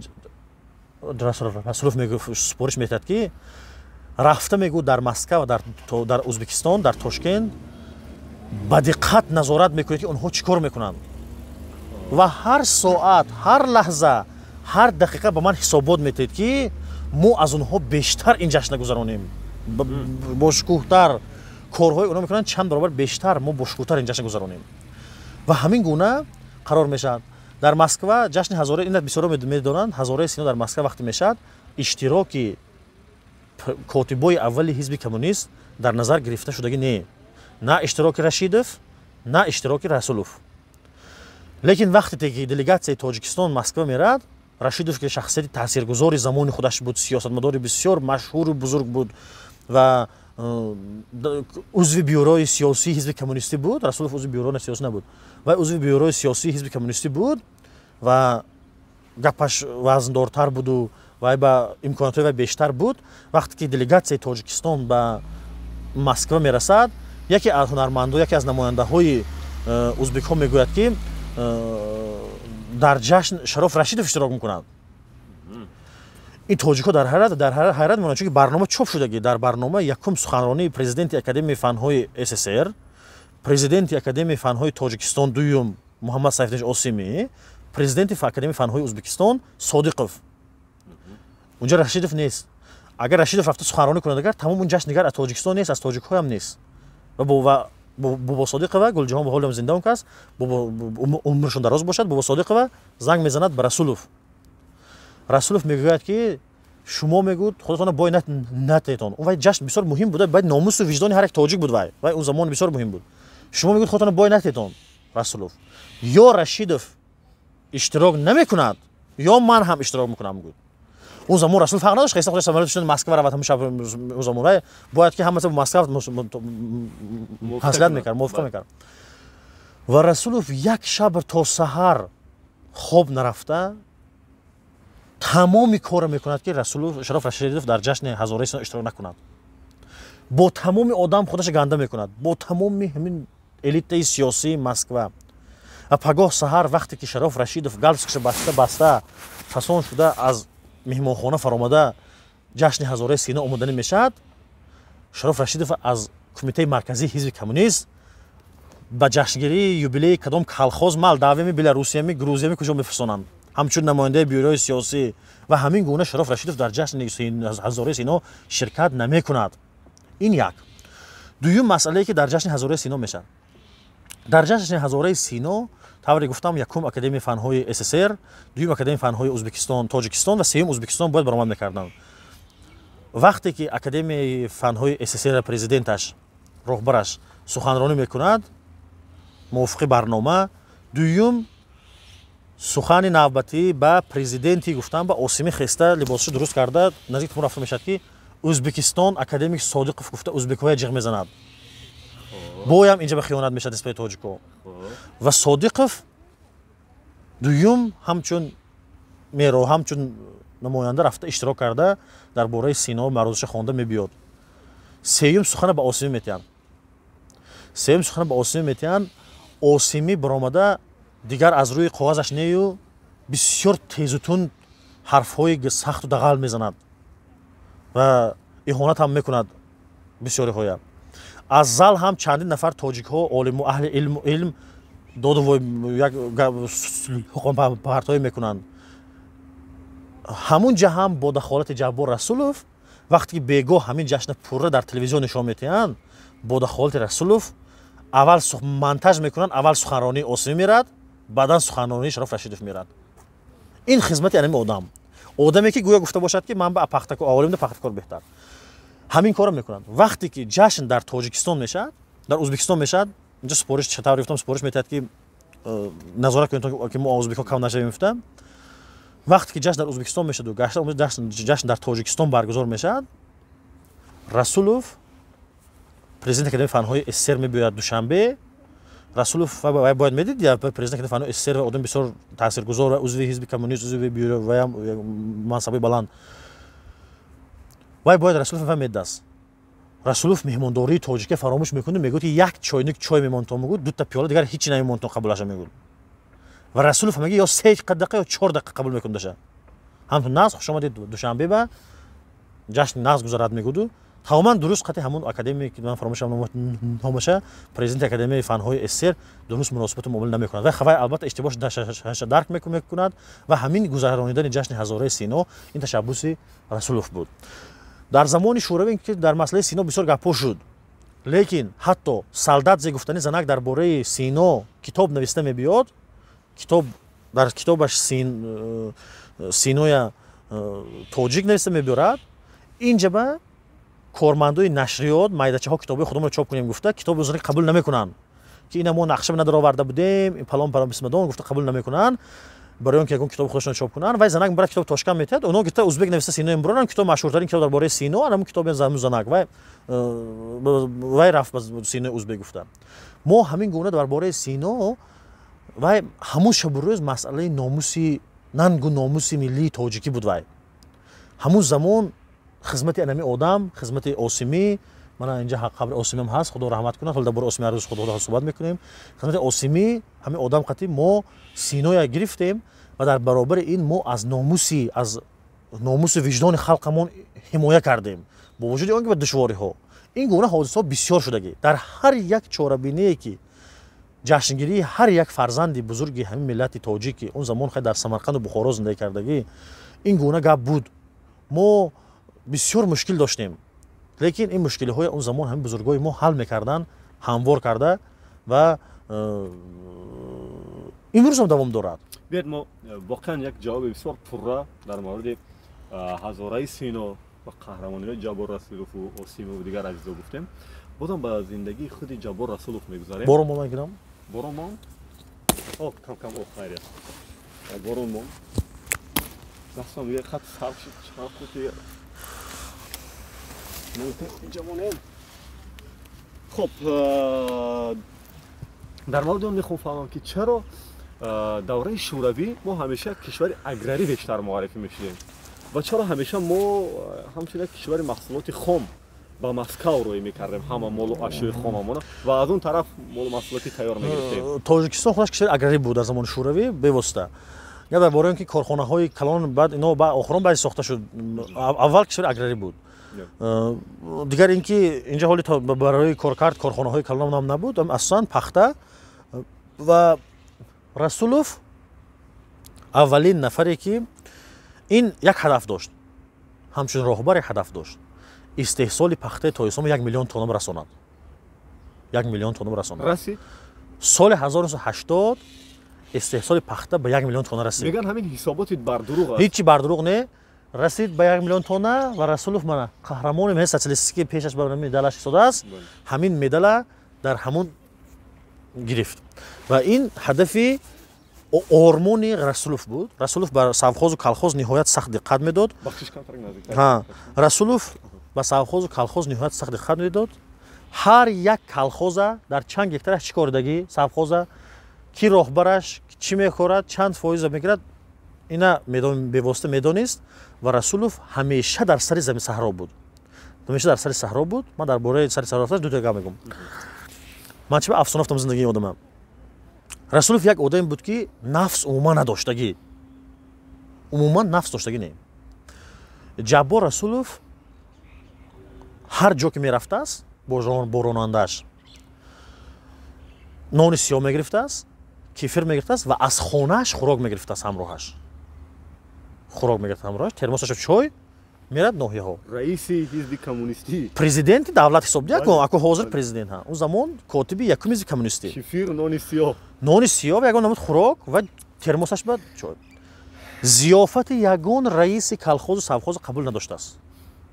Расулов супориш метиҳад, ки Рафта мегӯ дар Москва, дар Ӯзбекистон, дар Тошкент ба диққат назорат мекунед, ки онҳо чӣ кор мекунанд, ва ҳар соат, ҳар лаҳза, ҳар дақиқа ба ман ҳисобот метиҳед, ки мо аз онҳо бештар ин ҷашна гузаронем, бошукӯҳтар корҳои онҳо мекунанд, чанд баробар бештар мо бошукӯҳтар ин ҷашна гузаронем. Ва ҳамин гуна қарор мешавад. Дар Москва ҷашни ҳазора, ин бисёро медонанд, ҳазораи Сино дар Москва вақте мешавад, иштироки котибои аввали ҳизби коммунист дар назар гирифта шудагӣ не, на иштироки Рашидов, на иштироки Расулов. Лекин вақте ки делегатсияи Тоҷикистон Москва мерад, Рашидов, ки шахсияти таъсиргузори замони худаш буд, сиёсатмадори бисёр машҳуру бузург буд ва узви бюрои сиёсии ҳизби коммунистӣ буд, Расулов узви бюрои сиёсӣ набуд, вай узви бюрои сиёсии ҳизби коммунистӣ буд ва гапаш вазндортар буду вай ба имкониятҳои вай бештар буд. Вақте ки делегатсияи Тоҷикистон ба Москва мерасад, яке аз ҳунармандо, яке аз намояндаҳои узбекҳо мегӯяд, ки дар ҷашн Шароф Рашидов иштирок мекунад. Ин тоҷикҳо дар ҳайрат мемонанд, чунки барнома чоп шудагӣ. Дар барнома якум суханронии президенти Академияи фанҳои СССР, президенти Академияи фанҳои Тоҷикистон дуюм Муҳаммад Сайфиддинович Осимӣ, президенти Академияи фанҳои Ӯзбекистон Содиқов. Унҷа Рашидов нест. Агар Рашидов рафта суханронӣ кунад, агар тамом он ҷашн дигар аз Тоҷикистон нест, аз тоҷикҳоям нест. Ва Бобо Содиқова, Гулҷаҳон ба ҳолиам зинда он кас, умршон дароз бошад, Бобо Содиқова занг мезанад ба Расулов. Расулов мегӯяд, ки шумо, мегӯд, худатона бой натетон. Он вай ҷашн бисёр муҳим буда, баъд номусу виҷдони ҳар як тоҷик буд, вай он замон бисёр муҳим буд. Шумо, мегӯд, худатона бой натетон, Расулов. Ё Рашидов иштирок намекунад, ё ман ҳам иштирок мекунам, мегӯд. Он замон Расул фарқ надошт, хеста худаш самолёт шуд, Москва равад. Ҳамун шаб он замон вай бояд ки ҳамаи Москва маслиҳат мекард, мувофиқа мекард. Ва Расулов як шаб то саҳар хоб нарафта тамоми корро мекунад, ки Расулов, Шароф Рашидов дар ҷашни ҳазораи Сино иштирок накунад. Бо тамоми одам худаша ганда мекунад, бо тамоми ҳамин элитаи сиёсии Москва. Ва пагоҳ саҳар, вақте ки Шароф Рашидов галстукша баста, фасон шуда, аз меҳмонхона фаромада, ҷашни ҳазораи Сино омоданӣ мешавад, Шароф Рашидов аз Кумитаи марказии ҳизби коммунист ба ҷашнгирии юбилеи кадом колхоз, Молдавиями, Беларусиями, Грузиями, куҷо мефирсонанд, ҳамчун намояндаи бюрои сиёсӣ. Ва ҳамин гуна Шароф Рашидов дар ҷашни ҳазораи Сино ширкат намекунад. Ин як. Дуюм масъалае, ки дар ҷашни ҳазораи Сино мешавад. Дар ҷашни ҳазораи Сино, тавре гуфтам, якум Академияи фанҳои СССР, дуюм Академияи фанҳои Ӯзбекистон, Тоҷикистон ва сеюм Ӯзбекистон бояд баромад мекарданд. Вақте ки Академияи фанҳои СССР президенташ, роҳбараш суханронӣ мекунад, мувофиқи барнома дуюм сухани навбатӣ ба президенти, гуфтам, ба Осимӣ хеста, либосашо дуруст карда, наздик тумон рафта мешавад, ки Ӯзбекистон академик Содиқов гуфта, ӯзбекҳоя ҷиғ мезанад. Боям инҷа ба хиёнат мешавад нисбати тоҷико. Ва Содиқов дуюм ҳамчун меро, ҳамчун намоянда рафта, иштирок карда, дар бораи Сино маърузаша хонда мебиёд. Сеюм сухана ба Осимӣ метиҳанд. Сеюм сухана ба Осимӣ метиҳанд. Осимӣ баромада, дигар аз рӯи коғазаш нею, бисёр тезу тунд ҳарфҳои сахту дағал мезанад ва иҳонат ҳам мекунад бисёриҳоя. Аз зал ҳам чандин нафар тоҷикҳо, олиму аҳли илм доду як партоӣ мекунанд. Ҳамун ҷа ҳам бо дахолати Ҷаббор Расулов, вақте ки бегоҳ ҳамин ҷашна пурра дар телевизион нишон метиҳанд, бо дахолати Расулов аввал монтаж мекунанд, аввал суханронии Осимӣ мерад, баъдан суханронии Шароф Рашидов мерад. Ин хизмати анами одам, одаме ки гӯё гуфта бошад, ки ман ба аввалимда пахтакор беҳтар. Ҳамин корро мекунанд. Вақте ки ҷашн дар Тоҷикистон мешавад, дар Ӯзбекистон мешавад, инҷо супориш, тавре гуфтам, супориш метиҳад, ки назорат кунед, ки мо ӯзбекҳо кам нашавем, гуфта. Вақте ки ҷашн дар Ӯзбекистон мешаваду гашта ҷашн дар Тоҷикистон баргузор мешавад, Расулов, президенти Академияи фанҳои СССР, мебиёяд Душанбе. Расулов вай бояд медид, президенти Академияи фанҳои СССР, одами бисёр таъсиргузор ва узви ҳизби коммунист, узви бюро, ваям мансабҳои баланд, вай бояд Расулов вай медаст. Расулов меҳмондории тоҷика фаромӯш мекунад, мегӯяд, ки як чойник чой мемонтон, мегӯяд, дута пиёла, дигар ҳичи намемонтон, қабулаша, мегӯяд. Ва Расулов мега, ё 3 дақиқа, ё 4 дақиқа қабул мекундаша, ҳамтун нағз, хуш омадед Душанбе, ба ҷашни нағз гузарад, мегӯду. Тамоман дуруст қати ҳамун академик, ман фаромӯшам номаша, президенти Академияи фанҳои СССР дуруст муносибату муомила намекунад. Ва вай албатта иштибоҳ дарк мекунад ва ҳамин гузаронидани ҷашни ҳазораи Сино ин ташаббуси Расулов буд. Дар замони Шӯравӣ ки дар масъалаи Сино бисёр гапҳо шуд, лекин ҳатто Салдатзе гуфтани занак дар бораи Сино китоб нависта мебиёд, китоб дар китобаш Синоя тоҷик нависта мебиёрад. Инҷаба кормандои нашриёт майдачаҳо китобҳои худамонро чоп кунем гуфта, китоби занак қабул намекунанд, ки ина мо нақша надароварда будем, палон палон бисмадон гуфта қабул намекунанд, барои он ки ягон китоби худашонро чоп кунанд. Вай занак мебарад, китоб Тошканд метиҳад, оно гирифта узбек нависта Сино мебуранд, китоб машҳуртарин китоб дар бораи Сино, ҳамун китоби занак вай рафт ба Синои узбек гуфта. Мо ҳамин гуна дар бораи Сино вай ҳамун шабу рӯз масъалаи номуси нангу номуси миллии тоҷикӣ буд. Вай ҳамун замон хизмати анами одам, хизмати Осимӣ, мана инҷа қабри Осимиам ҳаст, Худо раҳмат кунад, ҳол дар бораи Осимӣ ҳар рӯз Худо суҳбат мекунем. Хизмати Осимӣ, ҳамин одам қатӣ мо Синоя гирифтем ва дар баробари ин мо аз номусу виҷдони халқамон ҳимоя кардем, бо вуҷуди он ки ба душвориҳо. Ин гуна ҳодисаҳо бисёр шудагӣ дар ҳар як чорабиние ки ҷашнгирии ҳар як фарзанди бузурги ҳамин миллати тоҷик, ки он замон хай дар Самарқанду Бухоро зиндагӣ кардагӣ, ин гуна гап буд. Мо бисёр мушкил доштем, лекин ин мушкилиҳои он замон ҳамин бузургои мо ҳал мекарданд, ҳамвор карда ва имрӯзам давом дорад. Биёед, мо воқеан як ҷавоби бисёр пурра дар мавриди ҳазораи Сино ва қаҳрамониҳои Ҷаббор Расулову Осимову дигар азизо гуфтем. Бозам ба зиндагии худи Ҷаббор Расулов мегузарем. Борон мон гирам? Борон мон? О, кам кам, о, хайр аст. Борон мон. Дастам дигар хат сарф шуд, чанд худ дигар. Инҷа монем. Хоб, дар мавриди он мехоҳам фаҳмам, ки чаро давраи Шӯравӣ мо ҳамеша кишвари аграрӣ бештар муаррифӣ мешудем ва чаро ҳамеша мо ҳамчун як кишвари маҳсулоти хом ба Москав рӯй мекардем ҳама молу ашёи хомамона ва аз он тараф молу маҳсулоти тайёр мегирифтем? Тоҷикистон худаш кишвари аграрӣ буд дар замони Шӯравӣ бевосита. Я дар бораи он ки корхонаҳои калон баъд ино охирон баъди сохта шуд, аввал кишвари аграрӣ буд. Дигар ин ки инҷа ҳоли барои коркард корхонаҳои калон набуд, асосан пахта. Ва Расулов аввалин нафаре ки ин як ҳадаф дошт, ҳамчун роҳбар як ҳадаф дошт: истеҳсоли пахтаи Тоҷикистон 1 миллион тонна расонад, 1 миллион тонна расонад. Расид? Соли 1980 истеҳсоли пахта ба 1 миллион тонна расид. Мегӯянд, ҳамин ҳисоботи бардурӯғ аст. Ҳичи бардурӯғ не, расид ба 1 миллион тонна. Ва Расулов мана қаҳрамони меҳнати социалистикӣ, пешаш ба медалаш истодааст, ҳамин медала дар ҳамун гирифт. Ва ин ҳадафи ормони Расулов буд. Расулов ба совхозу колхоз ниҳоят сахт диққат медод. Расулов ба совхозу колхоз ниҳоят сахт диққат медод. Ҳар як колхоза дар чанд гектараш чӣ коридагӣ, совхоза ки роҳбараш чӣ мекорад, чанд фоиза мегирад, ина бевосита медонист. Ва Расулов ҳамеша дар сари зами саҳро буд, ҳамеша дар сари саҳро буд. Ман дар бораи сари саҳро рафташ дута гап мегӯм. Ман чӣ ба афсона афтам зиндагии одама. Расулов як одаме буд, ки нафс умуман надоштагӣ, умуман нафс доштагӣ не. Ҷаббор Расулов ҳар ҷо ки мерафтааст бо ронандааш, нони сиёҳ мегирифтааст, кефир мегирифтааст ва аз хонааш хӯрок мегирифтааст ҳамроҳаш, хӯрок мегирифт ҳамроҳаш, термосаша чой, мерад ноҳияҳо. Раиси ҳизби коммунистӣ, президенти давлат ҳисоб диҳад, ако ҳозир президент, он замон котиби якум ҳизби коммунистӣ. Кефир, нони сиёҳ, нони сиёҳ, ягон намуд хӯрок ва термосаш ба чой. Зиёфати ягон раиси колхозу совхозу қабул надоштааст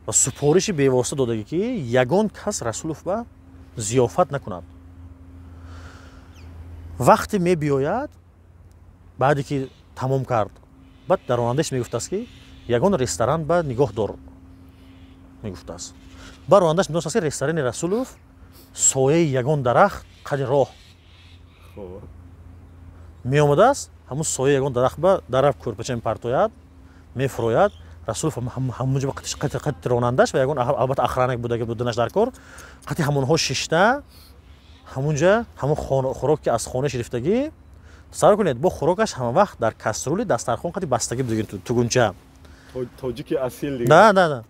ва супориши бевосита додагӣ, ки ягон кас Расулов ба зиёфат накунад. Вақте мебиёяд, баъде ки тамом кард, баъд дар ронандааш мегуфтааст, ки ягон ресторан ба нигоҳ дор, мегуфтааст. Ба ронандааш медонистааст, ки ресторани Расулов сояи ягон дарахт қади роҳ меомадааст, ҳамун сояи ягон дарахт ба дарав кӯрпача мепартояд, мефурояд. Расулов ҳамунҷо қати ронандаш ва ягон албатта охранник будаги буданаш дар кор, қати ҳамонҳо шишта, ҳамунҷа ҳамун хӯрок ки аз хона гирифтагӣ. Тасаввур кунед, бо хӯрокаш ҳама вақт дар кастрюли дастархон қати бастагӣ будаги, тугунча. Тоҷики асил. Да, да, да,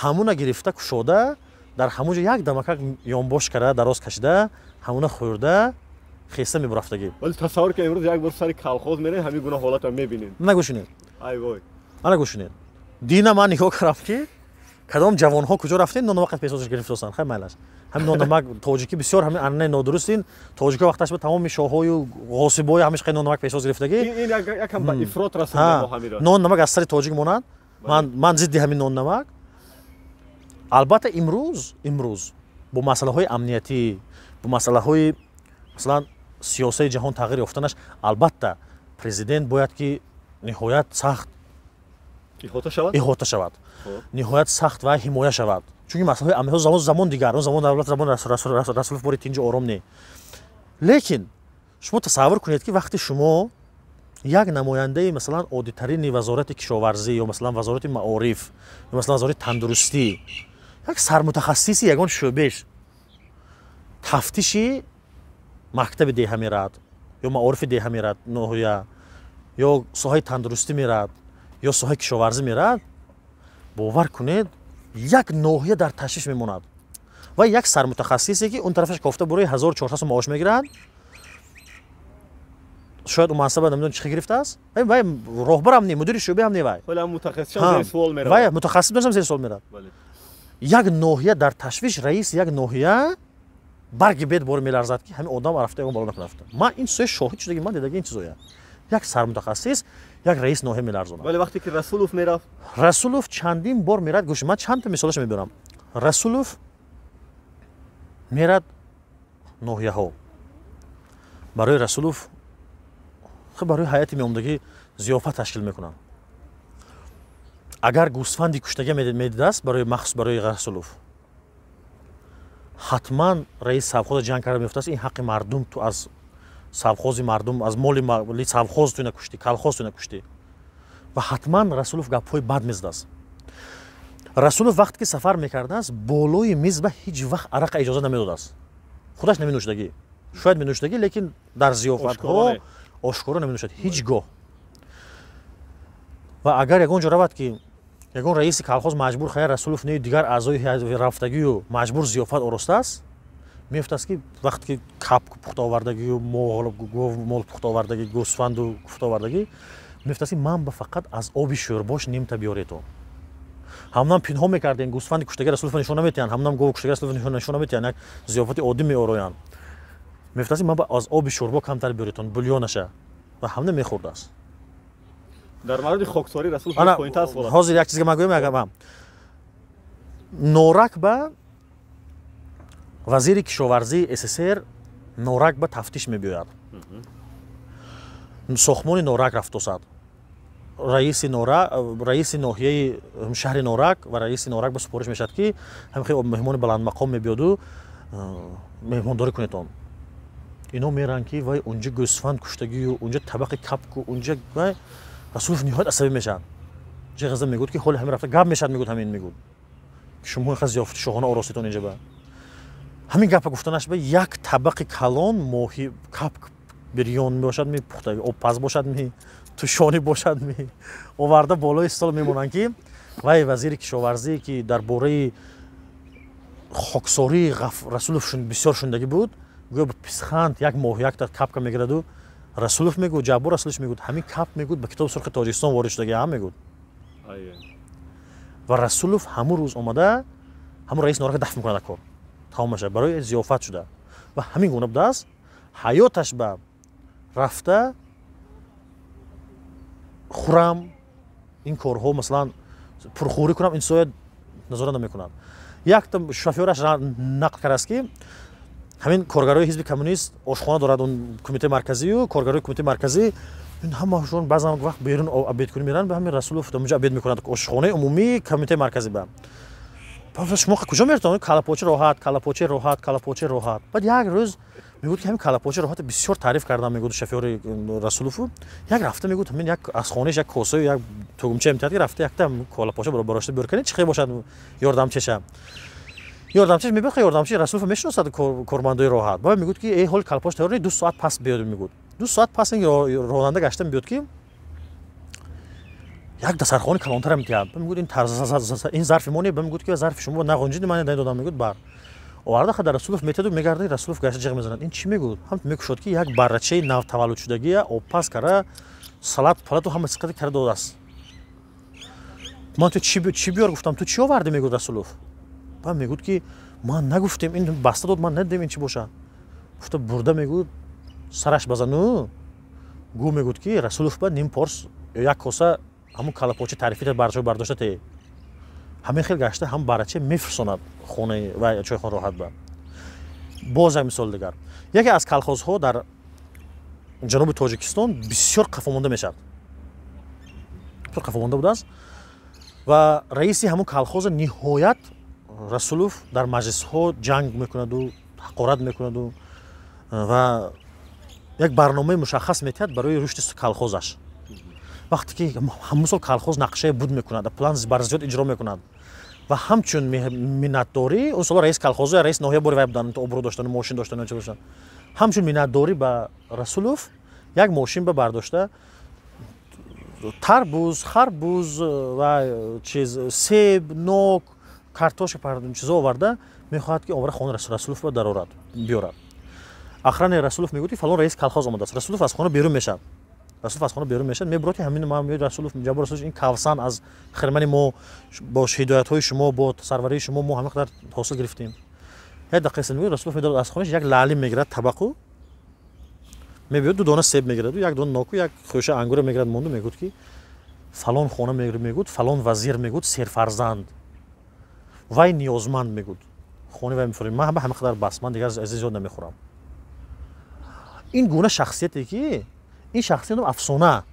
ҳамуна гирифта, кушода, Дар ҳамон ҷо як дамакак ёнбош карда, дароз кашида, ҳамона хӯрда, хеста мебурафтагӣ. Вале тасаввур кунед, имрӯз як бор сари колхоз мерем, ҳамин гуна ҳолатро мебинем. Ана гӯш кунед. Ай вой. Ана гӯш кунед, дина ман нигоҳ кардам, ки кадом ҷавонҳо куҷо рафтем, нонамак песозаш гирифтосанд. Хай, майлаш, ҳамин нонамак тоҷикӣ бисёр ҳамин анъанаи нодурустин. Тоҷикҳо вақташ ба тамоми шоҳою ғосибою ҳамеш хай нонамак песоз гирифтагӣ. Ин якам ба ифрот расонда мо ҳамиро. Нон намак аз сари тоҷик монанд. Ман зидди ҳамин нон намак. Албатта, имрӯз бо масъалаҳои амниятӣ, бо масъалаҳои, масалан, сиёсаи ҷаҳон тағйир ёфтанаш, албатта, президент бояд ки ниҳоят сахт иҳота шавад. Иҳота шавад, ниҳоят сахт ва ҳимоя шавад, чунки масъалаҳои амниятӣ замон дигар, он замон давлат, замон Расулов бори тинҷу ором не. Лекин шумо тасаввур кунед, ки вақте шумо як намояндаи, масалан, оддитарини вазорати кишоварзӣ ё, масалан, вазорати маориф ё, масалан, вазорати тандурустӣ, як сармутахассиси ягон шӯъбеш тафтиши мактаби деҳа мерад ё маорифи деҳа мерад, ноҳия ё соҳаи тандурустӣ мерад ё соҳаи кишоварзӣ мерад, бовар кунед, як ноҳия дар ташвиш мемонад. Ва як сармутахассисе, ки он тарафаш кофта бурои 1400 сом маош мегирад, шояд ӯ мансаба намедонам чӣ гирифтааст, вай роҳбарам не, мудири шӯъбаам не, вай вай мутахассис дошам, зери суол мерад. Як ноҳия дар ташвиш, раис як ноҳия барги бед бор меларзад, ки ҳамин одам рафта, ягон бало накунад. Ман ин чизои шоҳид шудаги, ман дидаги ин чизоя. Як сармутахассис, як раис ноҳия меларзонад. Вале вақте ки Расулов мерафт? Расулов чандин бор мерад. Гӯш, ман чандта мисолашо мебарам. Расулов мерад ноҳияҳо. Барои Расулов, барои ҳайати меомдагӣ зиёфат ташкил мекунанд. Агар гӯсфанди куштага медидааст барои махсус барои Расулов, ҳатман раис совхоза ҷанг карда меёфтааст: ин ҳаққи мардум, ту аз совхози мардум, аз моли совхоз ту ина куштӣ, колхоз ту ина куштӣ. Ва ҳатман Расулов гапҳои бад мезадааст. Расулов вақте ки сафар мекардааст, болои миз ба ҳеҷ вақт арақа иҷоза намедодааст. Худаш наменӯшидагӣ, шояд менӯшидагӣ, лекин дар зиёфатҳо ошкоро наменӯшад ҳеҷ гоҳ. Ва агар ягон ҷо равад, ки ягон раиси колхоз маҷбур, хая, Расулов не, дигар аъзои рафтагию маҷбур зиёфат оростааст, меафтааст, ки вақте ки капку пухта овардагию, мол пухта овардагӣ, гӯсфанду пухта овардагӣ, меафтааст, ки ман ба фақат аз оби шӯрбош нимта биёретон. Ҳамнам пинҳон мекардем, гӯсфанди куштаги Расулов нишон наметиҳанд, ҳамнам гови куштаги Расулов нишон наметиҳанд, як зиёфати оддӣ меороянд. Меафтааст, ки ман аз оби шӯрбо камтар биёретон, бульонаша. Ва ҳамна мехӯрдааст. Дар мавриди хоксорӣ Расул поинтар суол. Ҳозир як чизга ман гӯям. Агар Норак ба вазири кишоварзии СССР Норак ба тафтиш мебиёяд, сохтмони Норак рафтосад, раиси Нора, раиси ноҳияи шаҳри Норак ва раиси Норак ба супориш мешавад, ки ҳамин меҳмони баландмақом мебиёду, меҳмондорӣ кунедон. Ино меранд, ки вай унҷа гӯсфанд куштагию, унҷа табақи капку, унҷа. Вай Расулов ниҳоят асабӣ мешавад. Ҷиғаза мегӯд, ки ҳоли ҳамин рафта гап мешавад, мегӯд, ҳамин мегӯд, шумо инқадр зиёфати шоҳона ороститон инҷа. Ба ҳамин гапа гуфтанаш ба як табақи калон моҳи, капк, бирён бошад ми, пухта обпаз бошад ми, тушонӣ бошад ми, оварда болои стол мемонанд, ки вай вазири кишоварзӣ, ки дар бораи хоксории Расулов бисёр шундагӣ буд, гӯё ба писханд як моҳ якта капка мегираду. Расулов мегӯд, Ҷаббор Расулович мегӯд, ҳамин кап, мегӯд, ба Китоби сурхи Тоҷикистон ворид шудаги ҳам, мегӯд. Ва Расулов ҳамун рӯз омада, ҳамун раиси Норака дафт мекунад, кор тамом мешавад, барои зиёфат шуда. Ва ҳамин гуна будааст ҳаёташ. Ба рафта хӯрам, ин корҳо, масалан, пурхӯрӣ кунам, ин чизоя назора намекунад. Якта шофёраш нақл кардааст, ки ҳамин коргарои ҳизби коммунист ошхона дорад он кумитаи марказию, коргарои кумитаи марказӣ ин ҳамашон баъзан вақт берун обед кунӣ меранд. Ба ҳамин Расулов онҷа обед мекунад, ошхонаи умумии кумитаи марказӣ. Ба шумо куҷо меретон? Калапочи роҳат, калапочи роҳат, калапочи роҳат. Баъд як рӯз мегӯд, ки ҳамин калапочи роҳат бисёр таъриф кардам, мегӯд шофёри Расулову. Як рафта, мегӯд, ҳамин як аз хонааш як косаю як тугумча имтиҳад, ки рафта якта калапоча барошта биёр, кани чӣ хел бошад. Ёрдамчеша, ёрдамчиш мебиёд, ёрдамчи Расулов мешиносад кормандои роҳат. Баъд мегӯд, ки э, ҳоли калапоч тайёр, 2 соат пас биёд, мегӯд. 2 соат пас ин ронанда гашта мебиёд, ки Як дастархони калонтара метиҳад. Мегӯяд ин ин зарфи мо не, мегӯяд ки зарфи шумо нағунҷид, ман додам, мегӯяд бар. Оварда ха дар Расулов метиҳаду мегардад, Расулов гашта ҷиғ мезанад. Ин чӣ мегӯяд? Ҳам мекушод ки як баррачаи нав таваллудшудагия обпаз кара, салат палату ҳама сиқати кара додааст. Ман ту чӣ биёр гуфтам, ту чӣ овардӣ, мегӯяд Расулов. Баъд мегӯяд ки ман нагуфтем, ин баста дод, ман надидем ин чӣ бошад. Гуфта бурда мегӯяд сараш базану гӯ мегӯяд ки Расулов ба ним порс як коса ҳамун калапоча тарифита бардошта те. Ҳамин хел гашта ҳам барача мефирсонад хонаи ва чойхон роҳат ба. Боз як мисол дигар. Яке аз колхозҳо дар ҷануби Тоҷикистон бисёр қафомонда мешавад. Бисёр қафомонда будааст ва раиси ҳамун колхоза ниҳоят Расулов дар маҷлисҳо ҷанг мекунаду ҳақорат мекунаду ва як барномаи мушаххас метиҳад барои рушди колхозаш. Вақте ки ҳамун сол колхоз нақшаи буд мекунад, план барзиёд иҷро мекунад ва ҳамчун миннатдорӣ он солҳо раис колхозо раис ноҳия бори вай буданд, обрӯ доштану мошин доштану чӣ доштан. Ҳамчун миннатдорӣ ба Расулов як мошин ба бардошта тарбуз, харбуз ва чиз себ, нок, картошка чизо оварда мехоҳад ки овара хонаи Расулов ба дарорад, биёрад. Охрани Расулов мегӯяд ки фалон раис колхоз омадааст. Расулов аз хона берун мешавад. Расулов аз хона берун мешавад, мебурад ки ҳамин ман мегӯяд Расулов, Ҷаббор Расулов, ин кавсан аз хирмани мо бо ҳидоятҳои шумо, бо сарварии шумо мо ҳамин қадар ҳосил гирифтем. Як дақиқа мегӯяд Расулов медорад аз хонааш як лаълим мегирад, табақу мебиёд, ду дона себ мегираду, як дона ноку, як хӯша ангура мегирад, монду мегӯяд ки фалон хона мегӯяд, фалон вазир мегӯяд, серфарзанд вай ниёзманд мегӯяд. Хонаи вай мефурӯшем. Ман ҳама қадар бас, ман дигар аз ин зиёд намехӯрам. Ин гуна шахсияте ки ин шахсият афсона.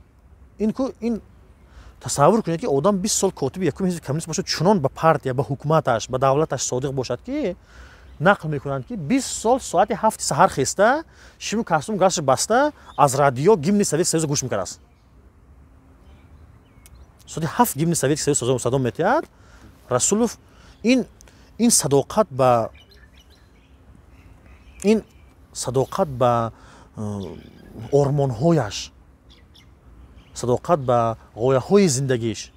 Ин ку ин тасаввур кунед ки одам 20 сол котиби якум ҳизби коммунист бошад, чунон ба партия, ба ҳукуматаш, ба давлаташ содиқ бошад ки нақл мекунанд ки 20 сол соати 7 саҳар хеста, шиму костюм гашт баста аз радио гимни Советский Союз гӯш мекардааст. Соати 7 гимни Советский Союз садо метиҳад. Расулов ин садоқат ба ин садоқат ба ормонҳояш, садоқат ба ғояҳои зиндагиш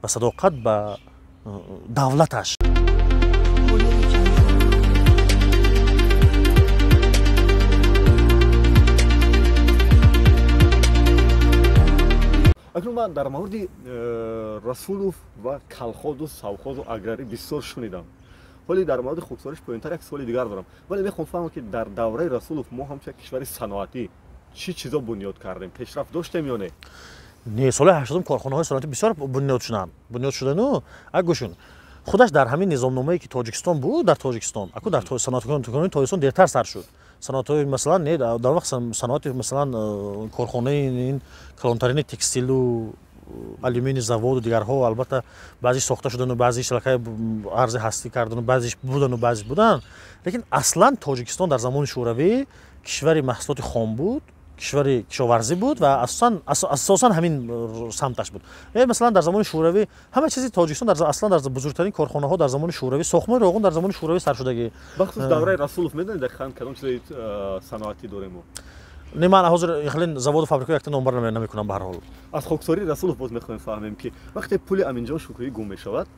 ва садоқат ба давлаташ. Акнун ман дар мавриди Расулов ва колхозу совхозу аграрӣ бисёр шунидам. Ҳоле дар мавриди хоксориш поёнтар як суоли дигар дорам. Вале мехоҳам фаҳмам ки дар давраи Расулов мо ҳамчун як кишвари саноатӣ чӣ чизо бунёд кардем? Пешрафт доштем ё не? Не, соли 80 корхонаҳои саноатӣ бисёр бунёд шуданд. Бунёд шудану агӯшун худаш дар ҳамин низомномае ки Тоҷикистон буд, дар Тоҷикистон, аку дар саноаткорони Тоҷикистон дертар сар шуд. Саноатҳои масалан, не, дар вақт саноати масалан корхонаи ин калонтарини текстилу алюминий заводу дигарҳо албатта баъзеш сохта шудану баъзеш шалакаи арзи ҳастӣ кардану баъзеш будану баъзеш будан. Лекин аслан Тоҷикистон дар замони Шӯравӣ кишвари маҳсулоти хом буд, кишвари кишоварзӣ буд ва асосан ҳамин самташ буд. Масалан дар замони Шӯравӣ ҳама чизи Тоҷикистон аслан дар бузургтарин корхонаҳо дар замони Шӯравӣ, сохтмони роғун дар замони Шӯравӣ сар шудагӣ. Бахусус давраи Расулов медонед дақиқан кадом чизи саноатӣ дорем мо? Не, ман ҳозир хеле заводу фабрикаҳо якта номбар намекунам ба ҳар ҳол. Аз хоксории Расулов боз мехоҳем фаҳмем ки вақте пули Аминҷон Шукурӣ гум мешавад,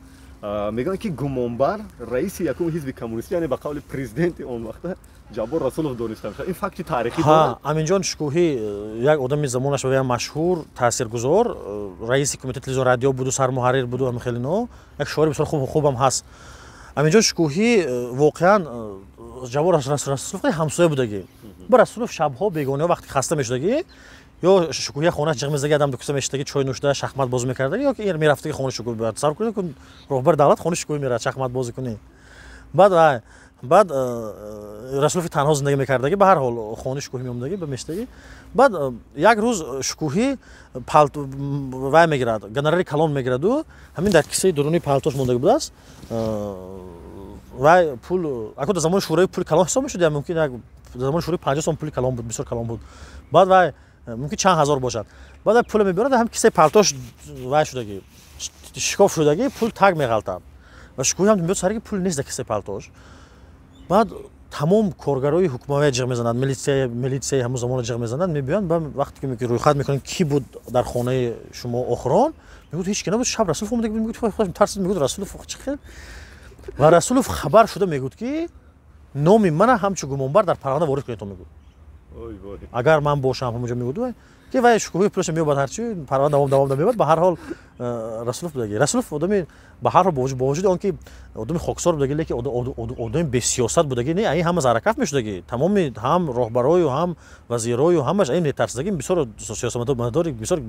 мегӯянд ки гумонбар раиси якуми ҳизби коммунистӣ, яъне ба қавли президенти он вақта Ҷаббор Расулов дониста мешавад. Ин факти таърихӣ дорад? Аминҷон Шукуҳӣ як одами замонаш ва машҳур, таъсиргузор, раиси кумитаи телевизион радио буду, сармуҳаррир буду, ҳамин хеле ино. Як шоири бисёр хубам ҳаст. Аминҷон Шукуҳӣ воқеан Ҷаббор Расулов ҳамсоя будагӣ. Ба Расулов шабҳо бегониҳо вақте хаста мешудагӣ, ё Шукуҳия хонааш ҷиғ мезаги, адам дукуса мешидаги, чой нӯшида, шахмат бозӣ мекардаги, ё ки мерафтаги хонаи Шукуҳӣ. Тасаввур кунед, роҳбари давлат хонаи Шукуҳӣ меравад шахмат бозӣ кунӣ. Баъд Расулов танҳо зиндагӣ мекардаги, ба ҳар ҳол хонаи Шукуҳӣ меомадаги, ба мешидаги. Баъд як рӯз Шукуҳӣ вай мегирад, гонорари калон мегираду, ҳамин дар кисаи дуруни палтош мондаги будааст. Вай пул, аку дар замони Шӯравӣ пули калон ҳисоб мешуд, я мумкин як дар замони Шӯравӣ 50 сом пули калон буд, бисёр калон буд. Баъд вай мумкин чанд ҳазор бошад. Баъд вай пула мебиёрад, ҳам кисаи палтош вай шудаги, шикоф шудаги, пул таг меғалтад. Ва Шукуҳӣ ҳам мебиёд сари ки пул нест дар кисаи палтош. Баъд Тамом коргарои ҳукумавия ҷиғ мезананд, милитсияи ҳамун замона ҷиғ мезананд, мебиёнд. Ба вақте ки рӯйхат мекунанд, ки буд дар хонаи шумо охирон, мегӯяд, ҳеч ки набуд. Шаб Расулов омада, мегӯяд, тарсид, мегӯяд, Расулов чӣ хел? Ва Расулов хабар шуда мегӯяд, ки номи мана ҳамчун гумонбар дар парванда ворид кунед, мегӯяд, агар ман бошам ҳамонҷо, мегӯяд, ки вай Шукӯҳи пулаша меёбад, ҳарчи парванда давом давом меёбад. Ба ҳар ҳол, Расулов будаги. Расулов одами, ба ҳар ҳол, бо вуҷуди он ки одами хоксор будаги, лекин одами бесиёсат будаги не. Ин ҳама заракаф мешудаги, тамоми ҳам роҳбарою, ҳам вазирою, ҳамаш ин метарсидаги. Бисёр сиёсатмадори, бисёр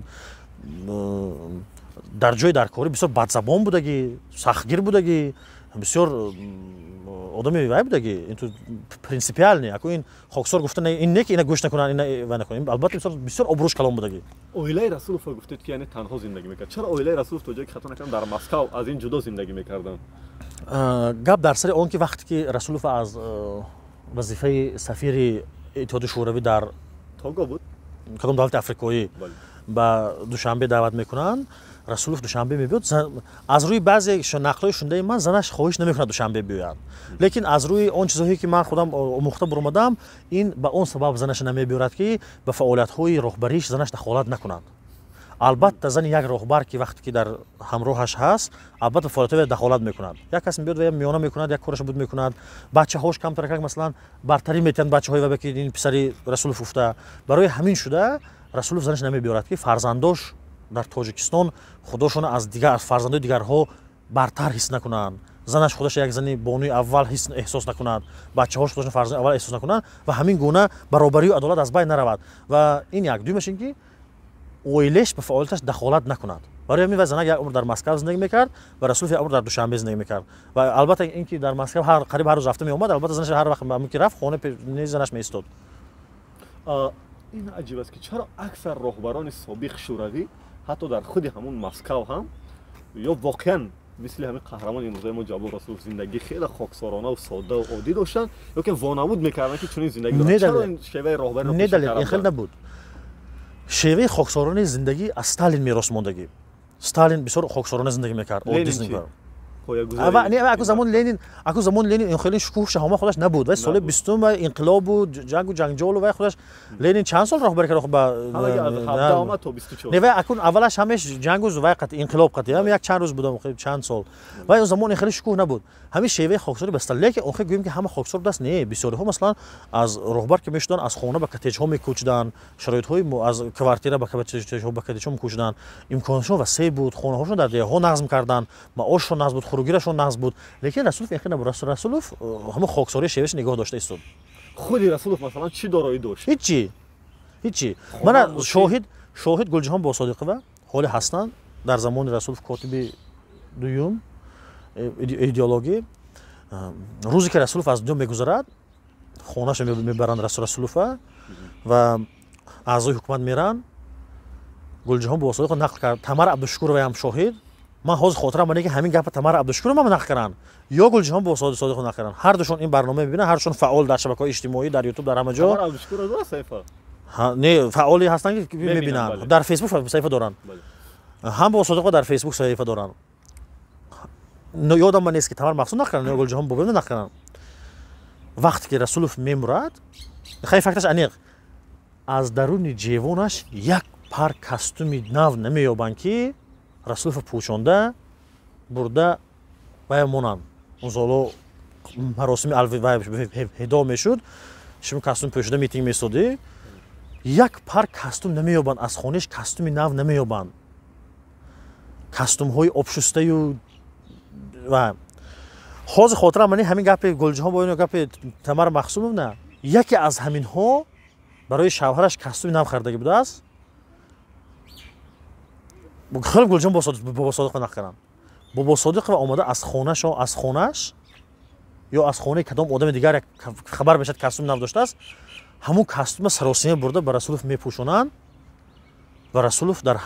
дар ҷои даркорӣ бисёр бадзабон будаги, сахтгир будаги, бисёр одами вай будаги, принципиальный. Аку ин хоксор гуфта ин не ки ина гӯш накунанд, ина вай накунанд. Албатта, бисёр бисёр обрӯш калон будаги. Оилаи Расуловро гуфтед, ки яъне танҳо зиндагӣ мекард. Чаро оилаи Расулов, то ҷое ки хато накардам, дар Москав аз ин ҷудо зиндагӣ мекарданд? Гап дар сари он ки вақте ки Расулов аз вазифаи сафири Иттиҳоди Шӯравӣ дар Того буд, кадом давлати африкоӣ, ба Душанбе даъват мекунанд, Расулов Душанбе мебиёд. Аз рӯи баъзе нақлҳои шундаи ман, занаш хоҳиш намекунад Душанбе биёяд, лекин аз рӯи он чизҳое ки ман худам омӯхта буромадам, ин ба он сабаб занаша намебиёрад, ки ба фаъолиятҳои роҳбариш занаш дахолат накунад. Албатта, зани як роҳбар, ки вақте ки дар ҳамроҳаш ҳаст, албатта, фаъолиятҳои дахолат мекунад. Як кас мебиёд ва миёна мекунад, як кораша буд мекунад, бачаҳош камтаракак, масалан, бартарӣ метиҳанд бачаҳои ва ки ин писари Расулов уфта. Барои ҳамин шуда Расулов занаш намебиёрад, ки фарзандош дар Тоҷикистон худошона аз дигар, аз фарзандои дигарҳо бартар ҳис накунанд, занаш худаша як зани бонуи аввал ҳис эҳсос накунад, бачаҳош худашон фарзанди аввал эҳсос накунанд ва ҳамин гуна баробарию адолат аз байн наравад. Ва ин як. Дуюмаш ин ки оилеш ба фаъолияташ дахолат накунад. Барои ҳамин ва занак як умр дар Москав зиндагӣ мекард ва Расулов як умр дар Душанбе зиндагӣ мекард. Ва албатта, ин ки дар Москав қариб ҳар рӯз рафта меомад, албатта, занаш ҳар вақт ки рафт, хона занаш меистод. Ин аҷиб аст, ки чаро аксар роҳбарони собиқ шӯравӣ ҳатто дар худи ҳамун Москав ҳам ё воқеан мисли ҳамин қаҳрамони имрӯзаи мо Ҷаббор Расулов зиндагӣ хеле хоксоронаву соддаву оддӣ доштанд ё ки вонамуд мекарданд, ки чунин зиндагӣ доранд? Чаро ин шеваи роҳбариро Не, далел, ин хел набуд. Шеваи хоксоронаи зиндагӣ аз Сталин мерос мондагӣ. Сталин бисёр хоксорона зиндагӣ мекард, оддӣ зиндагӣ мекард. Аку замони Ленин, аку замони Ленин ин хеле шукӯҳ шаҳома худаш набуд. Вай соли 20-ум вай инқилобу ҷангу ҷанҷолу вай худаш. Ленин чанд сол роҳбарӣ кард? Не, вай акун аввалаш ҳамеш ҷангу вай қати инқилоб қати ҳам як чанд рӯз будам, чанд сол. Вай он замон ин хеле шукӯҳ набуд. Ҳамин шеваи хоксорӣ баста, лекин он хел гӯем ки ҳама хоксор будааст, не. Бисёриҳо, масалан, аз роҳбар ки мешуданд, аз хона ба коттеҷҳо мекӯчиданд, шароитҳои аз квартира ба коттеҷҳо мекӯчиданд, имконотшон васеъ буд, хонаҳошон дар деҳаҳо нағз мекарданд, маошшон нағз буд, хӯрокгирашон нағз буд. Лекин Расулов ин хел набуд. Расулов ҳамон хоксории шевааш нигоҳ дошта истод. Худи Расулов, масалан, чӣ дороӣ дошт? Ҳичи, ҳичи. Мана шоҳид Гулҷаҳон Босодиқова ҳоле ҳастанд, дар замони Расулов котиби дуюм идеологӣ. Рӯзе ки Расулов аз дунё мегузарад, хонаашо мебаранд Расулова ва аъзои ҳукумат меранд. Гулҷаҳон Босодиқова нақл кард, Тамара Абдушукуроваам шоҳид. Ман ҳозир хотирам ки ҳамин гапа Тамара Абдушукурова ман нақл карданд ё Гулҷаҳон Босодиқова нақл карданд. Ҳар душон ин барнома мебинанд, ҳар душон фаъол дар шабакаҳои иҷтимоӣ, дар Ютуб, дар ҳама ҷо. Не, фаъоле ҳастанд, ки мебинанд, дар Фейсбук саҳифа доранд, ҳам Босодиқова дар Фейсбук саҳифа доранд. Ёдам нест, ки Тамара Махсум нақл карданд ё Гулҷаҳон Бобоева нақл карданд. Вақте ки Расулов мемурад, хеле факташ аниқ, аз даруни ҷевонаш як пар костюми нав намеёбанд, ки Расуловро пӯшонда бурда вая монанд. Он соло маросими ҳидо мешуд, шумо костюм пӯшида митинг месодӣ. Як пар костюм намеёбанд, аз хонеш костюми нав намеёбанд, костюмҳои обшустаю. Ва ҳозир хотирам мани ҳамин гапи Гулҷаҳон бо гапи Тамара Махсумовна, яке аз ҳаминҳо барои шавҳараш костюми нав харидагӣ будааст. Хеле Гулҷаҳон Бобосодиқова нақл карданд. Бобосодиқова омада аз хонашо, аз хонаш ё аз хонаи кадом одами дигар хабар мешавад, костюми нав доштааст. Ҳамун костюма саросима бурда ба Расулов мепӯшонанд ва Расулов дар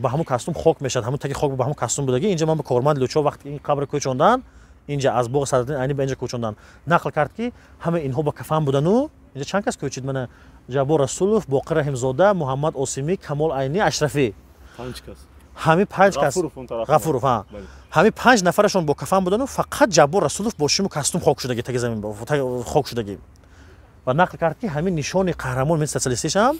ба ҳамун костюм хок мешавад. Ҳамун таги хок ба ҳамун костюм будагӣ. Инҷа ман ба корманд Лучо, вақте ин қабр кӯчонданд, инҷа аз боғи Садриддин Айнӣ ба инҷа кӯчонданд, нақл кард, ки ҳама инҳо ба кафан будану инҷа чанд кас кӯчид? Мана, Ҷаббор Расулов, Боқир Раҳимзода, Муҳаммад Осимӣ, Камол Айнӣ, Ашрафӣ. Ҳамин панҷ кас, Ғафуров, ҳамин панҷ нафарашон бо кафан будану фақат Ҷаббор Расулов бо шиму костюм хок шудагӣ, таги замин хок шудагӣ. Ва нақл кард, ки ҳамин нишони қаҳрамон миллати социалистишам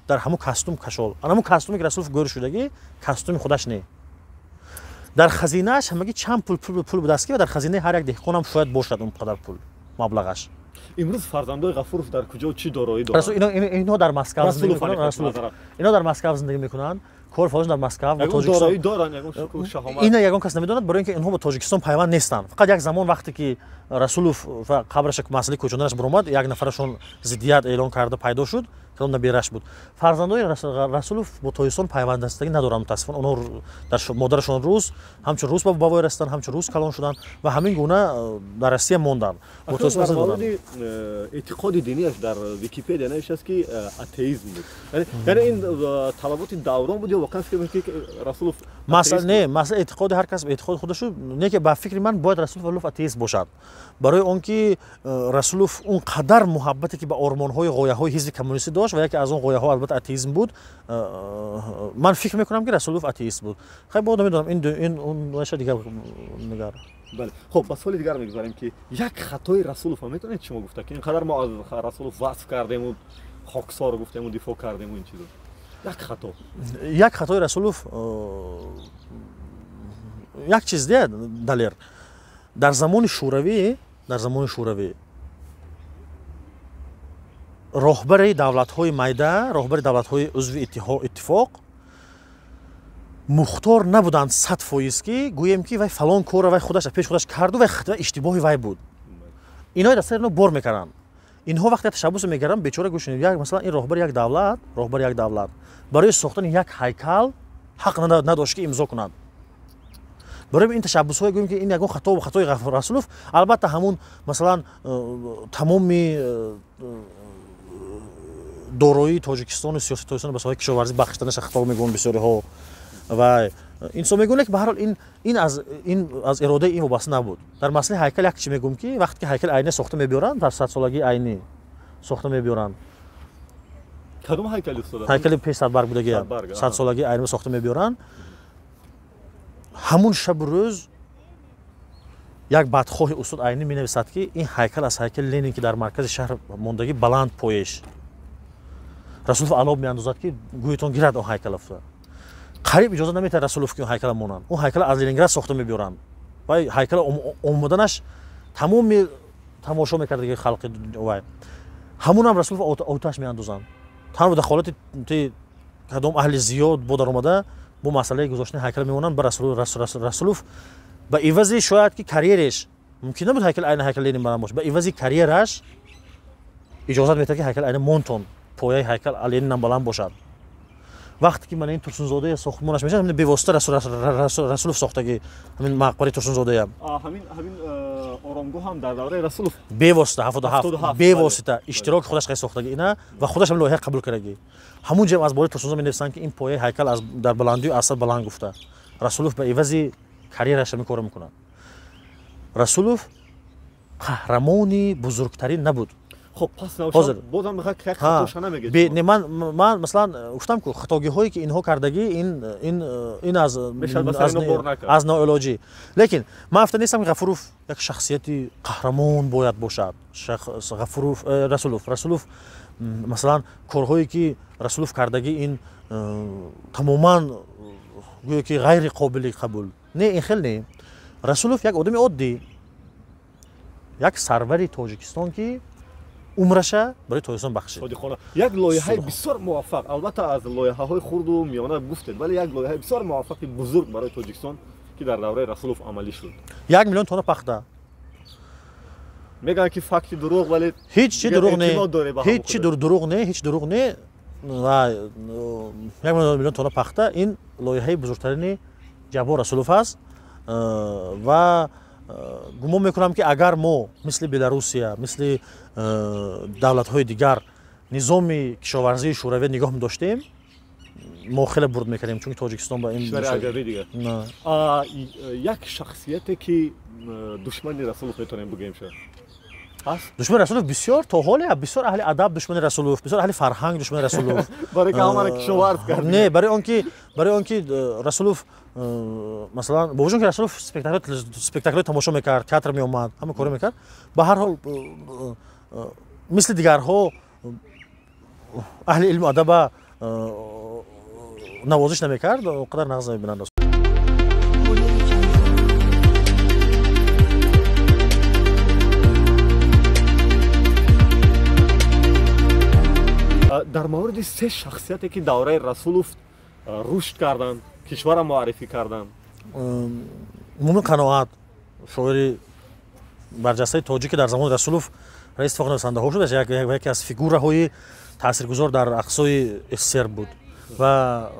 дар ҳамун костюм кашол. Ҳамун костюме, ки Расулов гӯр шудагӣ, костюми худаш не. Дар хазинааш ҳамагӣ чанд пул будааст, ки ва дар хазинаи ҳар як деҳқонам шояд бошад он қадар пул маблағаш. Имрӯз фарзандои Ғафуров дар куҷо, чӣ дороӣ доранд? Инҳо дар Москав зиндагӣ мекунанд. Инҳо дар Москав зиндагӣ мекунанд, кор фаъолият дар Москав. Дороӣ доранд, ягон шукӯҳ, шаҳомат? Ина ягон кас намедонад, барои ин ки инҳо ба Тоҷикистон пайванд нестанд. Фақат як замон, вақте ки Расулов ва қабраша, масъалаи кӯчонданаш баромад, як нафарашон зиддият эълон карда пайдо шуд, кадом набераш буд. Фарзандои Расулов бо Тоҷикистон пайвандастагӣ надоранд, мутаассифона. Онҳо дар модарашон рус, ҳамчун рус ба бобои расиданд, ҳамчун рус калон шуданд ва ҳамин гуна дар Россия монданд. Мавриди эътиқоди диниаш дар Википедия навиштааст, ки атеизм буд. Яъне ин талаботи даврон буд ё воқеан фикр мекунед, ки Расулов? Не, масъала эътиқоди ҳар кас эътиқоди худашу не, ки ба фикри ман бояд Расулов атеист бошад, барои он ки Расулов он қадар муҳаббате, ки ба ормонҳои ғояҳои ҳизби коммунистӣ дошт, ва яке аз он ғояҳо албатта атеизм буд, ман фикр мекунам, ки Расулов атеист буд. Хай, бо намедонам, ин он дигар нигар. Бале, хуб, ба суоли дигар мегузарем, ки як хатои Расуловро метавонед шумо гуфта, ки ин қадар мо аз Расулов васф кардему, хоксор гуфтему, дифоъ кардему, ин чизо, як хато? Як хатои Расулов, як чиз де, Далер. Дар замони Шӯравӣ роҳбари давлатҳои майда, роҳбари давлатҳои узви иттифоқ мухтор набуданд 100%, ки гӯем, ки вай фалон корро вай худаш пеш худаш карду вай иштибоҳи вай буд. Инои дар сари ино бор мекарданд. Инҳо вақте ташаббусе мекарданд, бечора, гӯш, як масалан, ин роҳбари як давлат барои сохтани як ҳайкал ҳақ надошт, ки имзо кунад. Барои ин ташаббусҳое гӯем, ки ин ягон хато, хатои Расулов, албатта, ҳамун масалан тамоми дороии Тоҷикистону сиёсати Тоҷикистон ба соҳаи кишоварзӣ бахшиданаша хато мегӯянд бисёриҳо ва инсон мегӯянд, ки ба ҳар ҳол ин аз иродаи ин вобаста набуд. Дар масъалаи ҳайкал як чи мегӯм, ки вақте ки ҳайкали Айнӣ сохта мебиёранд, дар садсолагии Айнӣ сохта мебиёранд. Кадом ҳайкали, устода? Ҳайкали пеш Садбарг будагия. Садсолагии Айнӣ сохта мебиёранд. Ҳамун шабу рӯз як бадхоҳи устод Айнӣ менависад, ки ин ҳайкал аз ҳайкали Ленин, ки дар маркази шаҳр мондагӣ, баланд поеш. Расулов алоб меандозад, ки гӯятон гирад он ҳайкала. Қариб иҷоза наметиҳад Расулов, ки он ҳайкала монанд. Он ҳайкала аз Ленинград сохта мебиёранд. Вай ҳайкала омаданаш тамоми тамошо мекардаги халқи вай. Ҳамунам Расулов оташ меандозанд. Танҳо дахолати кадом аҳли зиёд бо даромада бо масъалаи гузоштани ҳайкала мемонанд. Ба Расулов ба ивази шояд ки карьереш мумкин набуд ҳайкал айна ҳайкал Ленин баланд бошад, ба ивази карьераш иҷозат метиҳад, ки ҳайкал айна монтон, пояи ҳайкал Ленинам баланд бошад. Вақте ки мана ин Турсунзодая сохтмонаш мешавад, ҳамин бевосита Расулов сохтагӣ, ҳамин мақбараи Турсунзодая. Ҳамин оромгоҳ ҳам дар давраи Расулов? Бевосита, 77, бевосита иштироки худаш сохтагӣ ина ва худаш ҳам лоиҳа қабул кардагӣ. Ҳамун ҷам аз болои Турсунзода менависанд, ки ин пояи ҳайкал аз дар баландию асад баланд гуфта. Расулов ба ивази карьераш ҳамин корро мекунад. Расулов қаҳрамони бузургтарин набуд. Хоб, пас бозам хатоша намегӯед? Не, ман масалан гуфтам ку, хатогиҳое, ки инҳо кардагӣ, ин аз ноилоҷӣ. Лекин ман афта нестам, ки Ғафуров як шахсияти қаҳрамон бояд бошад. Ғафуров, Расулов, масалан, корҳое, ки Расулов кардагӣ, ин тамоман гӯё ки ғайри қобили қабул не, ин хел не. Расулов як одами оддӣ, як сарвари Тоҷикистон, ки умраша барои Тоҷикистон бахшид. Як лоиҳаи бисёр муваффақ, албатта, аз лоиҳаҳои хурду миёна гуфтед, вале як лоиҳаи бисёр муваффақи бузург барои Тоҷикистон, ки дар давраи Расулов амалӣ шуд? 1 миллион тонна пахта. Мегӯянд, ки факти дурӯғ, вале Ҳеҷ чи дурӯғ не, ҳеҷ чи дурӯғ не, ҳеҷ дурӯғ не. Ва 1 миллион тонна пахта ин лоиҳаи бузургтарини Ҷаббор Расулов аст. Ва гумон мекунам, ки агар мо мисли Беларусия, мисли давлатҳои дигар низоми кишоварзии шӯравӣ нигоҳ медоштем, мо хеле бурд мекардем, чунки Тоҷикистон ба ин Як шахсияте, ки душмани Расулов метавонем бигӯем шояд? Душмани Расулов бисёр то ҳоле, бисёр аҳли адаб душмани Расулов, бисёр аҳли фарҳанг душмани Расулов. Барои ки ҳамаро кишоварз кард. Не, барои он ки Расулов, масалан, бо вуҷуди ки Расулов спектаклҳои тамошо мекард, театр меомад, ҳама коро мекард, ба ҳар ҳол мисли дигарҳо аҳли илму адаба навозиш намекард, он қадар нағз намебинанд. Дар мавриди се шахсияте, ки давраи Расулов рушд карданд, кишварро муаррифӣ карданд. Мумин Қаноат, шоири барҷастаи тоҷик, ки дар замони Расулов раиси иттифоқи нависандаҳо шуд, яке аз фигураҳои таъсиргузор дар ақсои СССР буд ва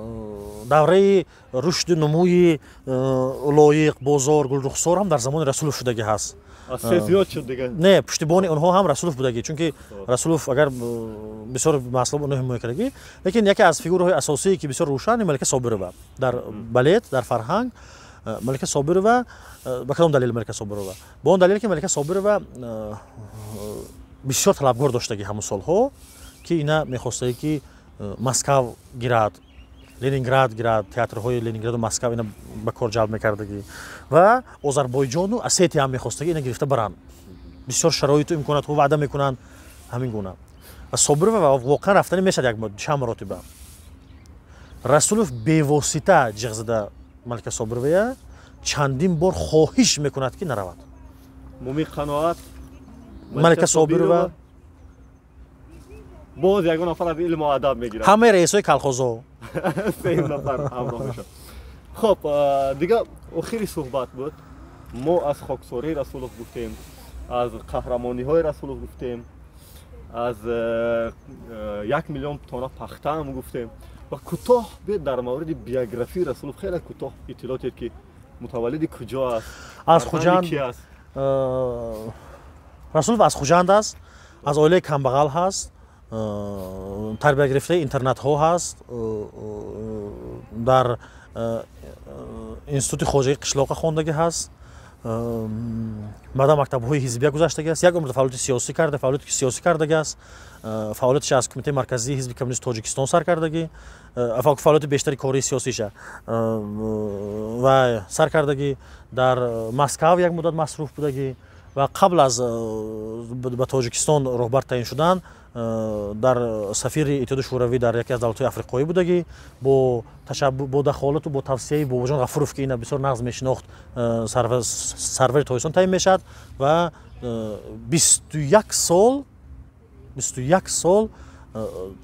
давраи рушду нумӯи Лоиқ, Бозор, Гулрухсор ҳам дар замони Расулов шудагӣ ҳаст. Зиёд шуд дига. Не, пуштибони онҳо ҳам Расулов будагӣ, чунки Расулов агар бисёр маслуб онҳо ҳимоя кардагӣ. Лекин яке аз фигураҳои асосие, ки бисёр рӯшан, Малика Собирова дар балет, дар фарҳанг. Малика Собирова ба кадом далел? Малика Собирова бо он далел, ки Малика Собирова бисёр талабгор доштагӣ ҳамон солҳо, ки ина мехостагӣ, ки Москав гирад, Ленинград гирад, театрҳои Ленинграду Москав ина ба кор ҷалб мекардагӣ ва Озарбойҷону Осетия ҳам мехостагӣ ина гирифта баранд, бисёр шароиту имконотҳо ваъда мекунанд, ҳамин гуна. Ва Собирова воқеан рафтанӣ мешад як чанд маротиба. Расулов бевосита ҷиғ зада Малика Собировая чандин бор хоҳиш мекунад, ки наравад. Мумин Қаноат. Малика Собирова. Боз ягон нафар аз илму адаб мегирад. Ҳамаи раисҳои колхозҳо. Се нафар ҳамроҳ мешавад. Хоб, дига охири суҳбат буд. Мо аз хоксории Расулов гуфтем, аз қаҳрамониҳои Расулов гуфтем, аз 1 миллион тона пахтаам гуфтем ва кӯтоҳ биёд дар мавриди биографияи Расулов хеле кӯтоҳ иттилоъ диҳед, ки мутаваллиди куҷо аст. Аз Хуҷанд Расулов, аз Хуҷанд аст, аз оилаи камбағал ҳаст, тарбиягирифтаи интернатҳо ҳаст, дар институти хоҷагии қишлоқа хондагӣ ҳаст, баъдан мактабҳои ҳизбия гузаштагӣ аст, як умр фаъолияти сиёсӣ карда, фаъолияти сиёсӣ кардагӣ аст. Фаъолияташ аз Кумитаи марказии ҳизби коммунист Тоҷикистон сар кардагӣ, фаъолияти бештари кории сиёсиша ва сар кардагӣ, дар Москав як муддат масруф будагӣ ва қабл аз ба Тоҷикистон роҳбар таъин шудан дар сафири Иттиҳоди Шӯравӣ дар яке аз давлатҳои африқоӣ будагӣ. Бо дахолату бо тавсияи Бобоҷон Ғафуров, ки ина бисёр нағз мешинохт, сарвари Тоҷикистон таъин мешавад ва 21 сол, 21 сол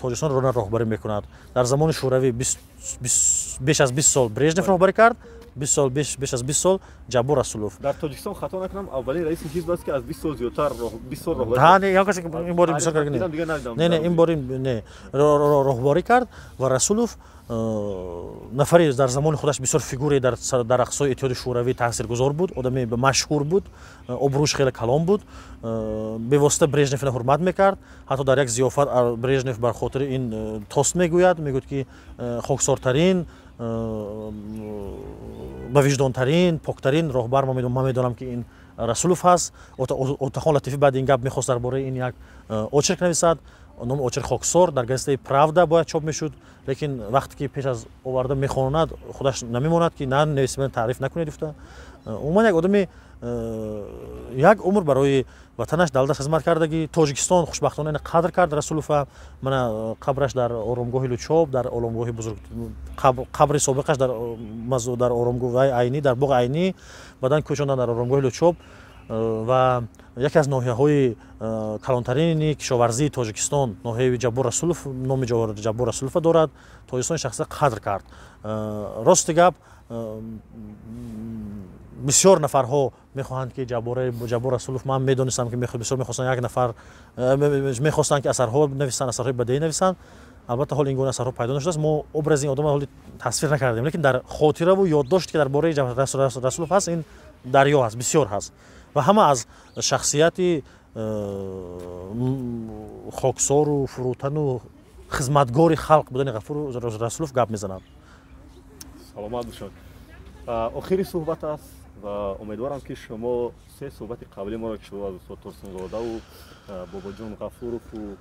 Тоҷикистонро роҳбарӣ мекунад. Дар замони Шӯравӣ беш аз 20 сол Брежнев роҳбарӣ кард, 20 сол, беш аз 20 сол Ҷаббор Расулов. Дар Тоҷикистон, хато накунам, аввалин раиси ҳизб аст, ки аз 20 сол зиёдтар 20 сол роҳбарӣ. Не, ягон касе ин бори бисёр кард. Не, ин бори не роҳбарӣ кард. Ва Расулов нафаре дар замони худаш бисёр фигуре дар ақсои Иттиҳоди Шӯравӣ таъсиргузор буд, одами машҳур буд, обрӯш хеле калон буд. Бевосита Брежнев ина ҳурмат мекард. Ҳатто дар як зиёфат Брежнев бар хотири ин тост мегӯяд, мегӯяд, ки хоксортарин, ба виҷдонтарин, поктарин роҳбар ман медонам, ки ин Расулов ҳаст. Отахон Латифӣ баъди ин гап мехост дар бораи ин як очерк нависад, номи очерк «Хоксор», дар газетаи «Правда» бояд чоп мешуд, лекин вақте ки пеш аз оварда мехонад, худаш намемонад, ки на нависем, таъриф накунед гуфта. Умуман, як одами як умр барои ватанаш, давлаташ хизмат кардагӣ. Тоҷикистон хушбахтона ина қадр кард Расулова. Мана қабраш дар оромгоҳи Лучоб, дар оромгоҳи бузург, қабри собиқаш дар оромгоҳи Айнӣ, дар боғи Айнӣ, баъдан кӯчондан дар оромгоҳи Лучоб. Ва яке аз ноҳияҳои калонтарини кишоварзии Тоҷикистон, ноҳияи Ҷаббор Расулов, номи Ҷаббор Расулова дорад. Тоҷикистон шахса қадр кард. Рости гап, бисёр нафарҳо мехоҳанд, ки Ҷаббор Расулов, ман медонистам, ки бисёр мехостанд, як нафар мехостанд, ки асарҳо нависанд, асарҳои бадеӣ нависанд. Албатта, ҳол ин гуна асарҳо пайдо нашудааст, мо образи ин одамро ҳоли тасвир накардем, лекин дар хотираву ёддоште, ки дар бораи Расулов ҳаст, ин дарё ҳаст, бисёр ҳаст ва ҳама аз шахсияти хоксору фурӯтану хизматгори халқ будани Ғафур Расулов гап мезананд. Саломат бошад. Охири суҳбат аст. Ва умедворам, ки шумо се суҳбати қаблии моро, ки шумо аз устод Турсунзодаву Бобоҷон Ғафурову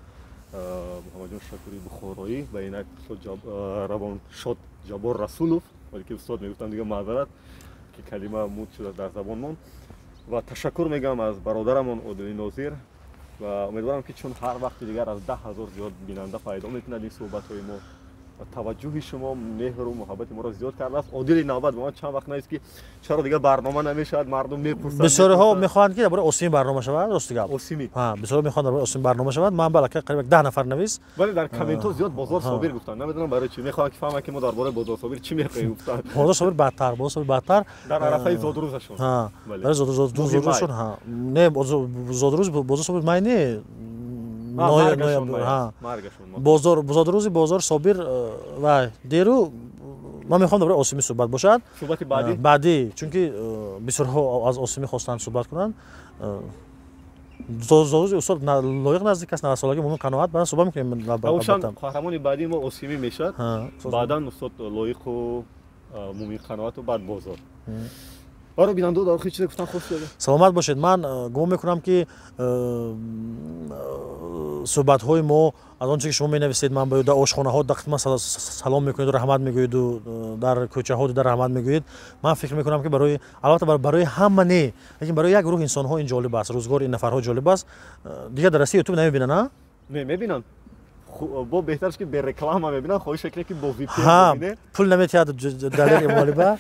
Муҳаммадҷон Шакури Бухороӣ ва инак устод равоншод Ҷаббор Расулов, вале ки устод мегуфтам, дига маъзарат, ки калима мут шуда дар забонмон. Ва ташаккур мегӯям аз бародарамон Одили Нозир ва умедворам, ки чун ҳар вақти дигар аз 10 000 зиёд бинанда пайдо мекунад ин суҳбатҳои мо ва таваҷҷӯҳи шумо, меҳру муҳаббати моро зиёд кардааст. Одили навбат ба ман чанд вақт навист, ки чаро дигар барнома намешавад, мардум мепурсанд. Бисёриҳо мехоҳанд, ки дар бораи Осимӣ барнома шавад, рости гап. Осимӣ. Бисёриҳо мехоҳанд, дар бораи Осимӣ барнома шавад. Ман балака қариб 10 нафар навис. Вале дар комментҳо зиёд Бозор Собир гуфтанд, намедонам барои чӣ. Мехоҳанд, ки фаҳманд, ки мо дар бораи Бозор Собир чӣ мехоҳем гуфтанд. Бозор Собир бадтар, Бозор Собир бадтар. Дар арафаи зодрӯзашон. Дар зодрӯзашон. Не, зодрӯз Бозор Собир май не. Бозор, зодрӯзи Бозор Собир ва деру. Ман мехоҳам дар бораи Осимӣ суҳбат бошад. Суҳбати баъдӣ. Баъдӣ, чунки бисёрҳо аз Осимӣ хостанд суҳбат кунанд. Зодрӯзи устод Лоиқ наздик аст, 90-солаги Мумин Қаноат, баъдан суҳбат мекунем. Қаҳрамони баъдии мо Осимӣ мешавад, баъдан устод Лоиқу Мумин Қаноату баъд Бозор. Барои бинандао дар охир чизе гуфтан хост? Саломат бошед. Ман гумон мекунам, ки суҳбатҳои мо, аз он чизе ки шумо менависед, ман дар ошхонаҳо дақиқан салом мекунеду раҳмат мегӯеду, дар кӯчаҳо дида раҳмат мегӯед, ман фикр мекунам, ки барои, албатта, барои ҳама не, лекин барои як гурӯҳ инсонҳо ин ҷолиб аст, рӯзгори ин нафарҳо ҷолиб аст. Дигар дар Россия Ютуб намебинанд, а? Не, мебинанд. Бо беҳтараш, ки бе реклама мебинанд. Хоҳиш мекунем, ки бо VPN. Пул наметиҳад Далер Эмомалиба.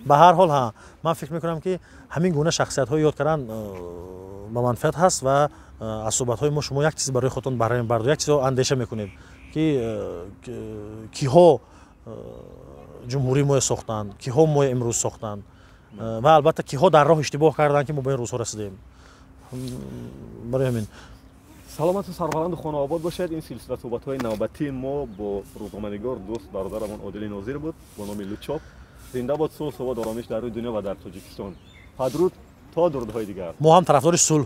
Ба ҳар ҳол, ҳа, ман фикр мекунам, ки ҳамин гуна шахсиятҳо ёд кардан ба манфиат ҳаст ва аз суҳбатҳои мо шумо як чиз барои худтон баҳра мебардо, як чизо андеша мекунед, ки киҳо ҷумҳурии моя сохтанд, киҳо моя имрӯз сохтанд ва албатта, киҳо дар роҳ иштибоҳ карданд, ки мо ба ин рӯзҳо расидем. Барои ҳамин. Саломату сарбаланду хонаобод бошед. Ин силсила суҳбатҳои навбатии мо бо рӯзноманигор, дӯст, бародарамон Одили Нозир буд бо номи Лучоб. Зинда бод сулҳ, субот, оромиш дар рӯи дунё ва дар Тоҷикистон. Падруд, то дурудҳои дигар. Мо ҳам тарафдори сулҳ.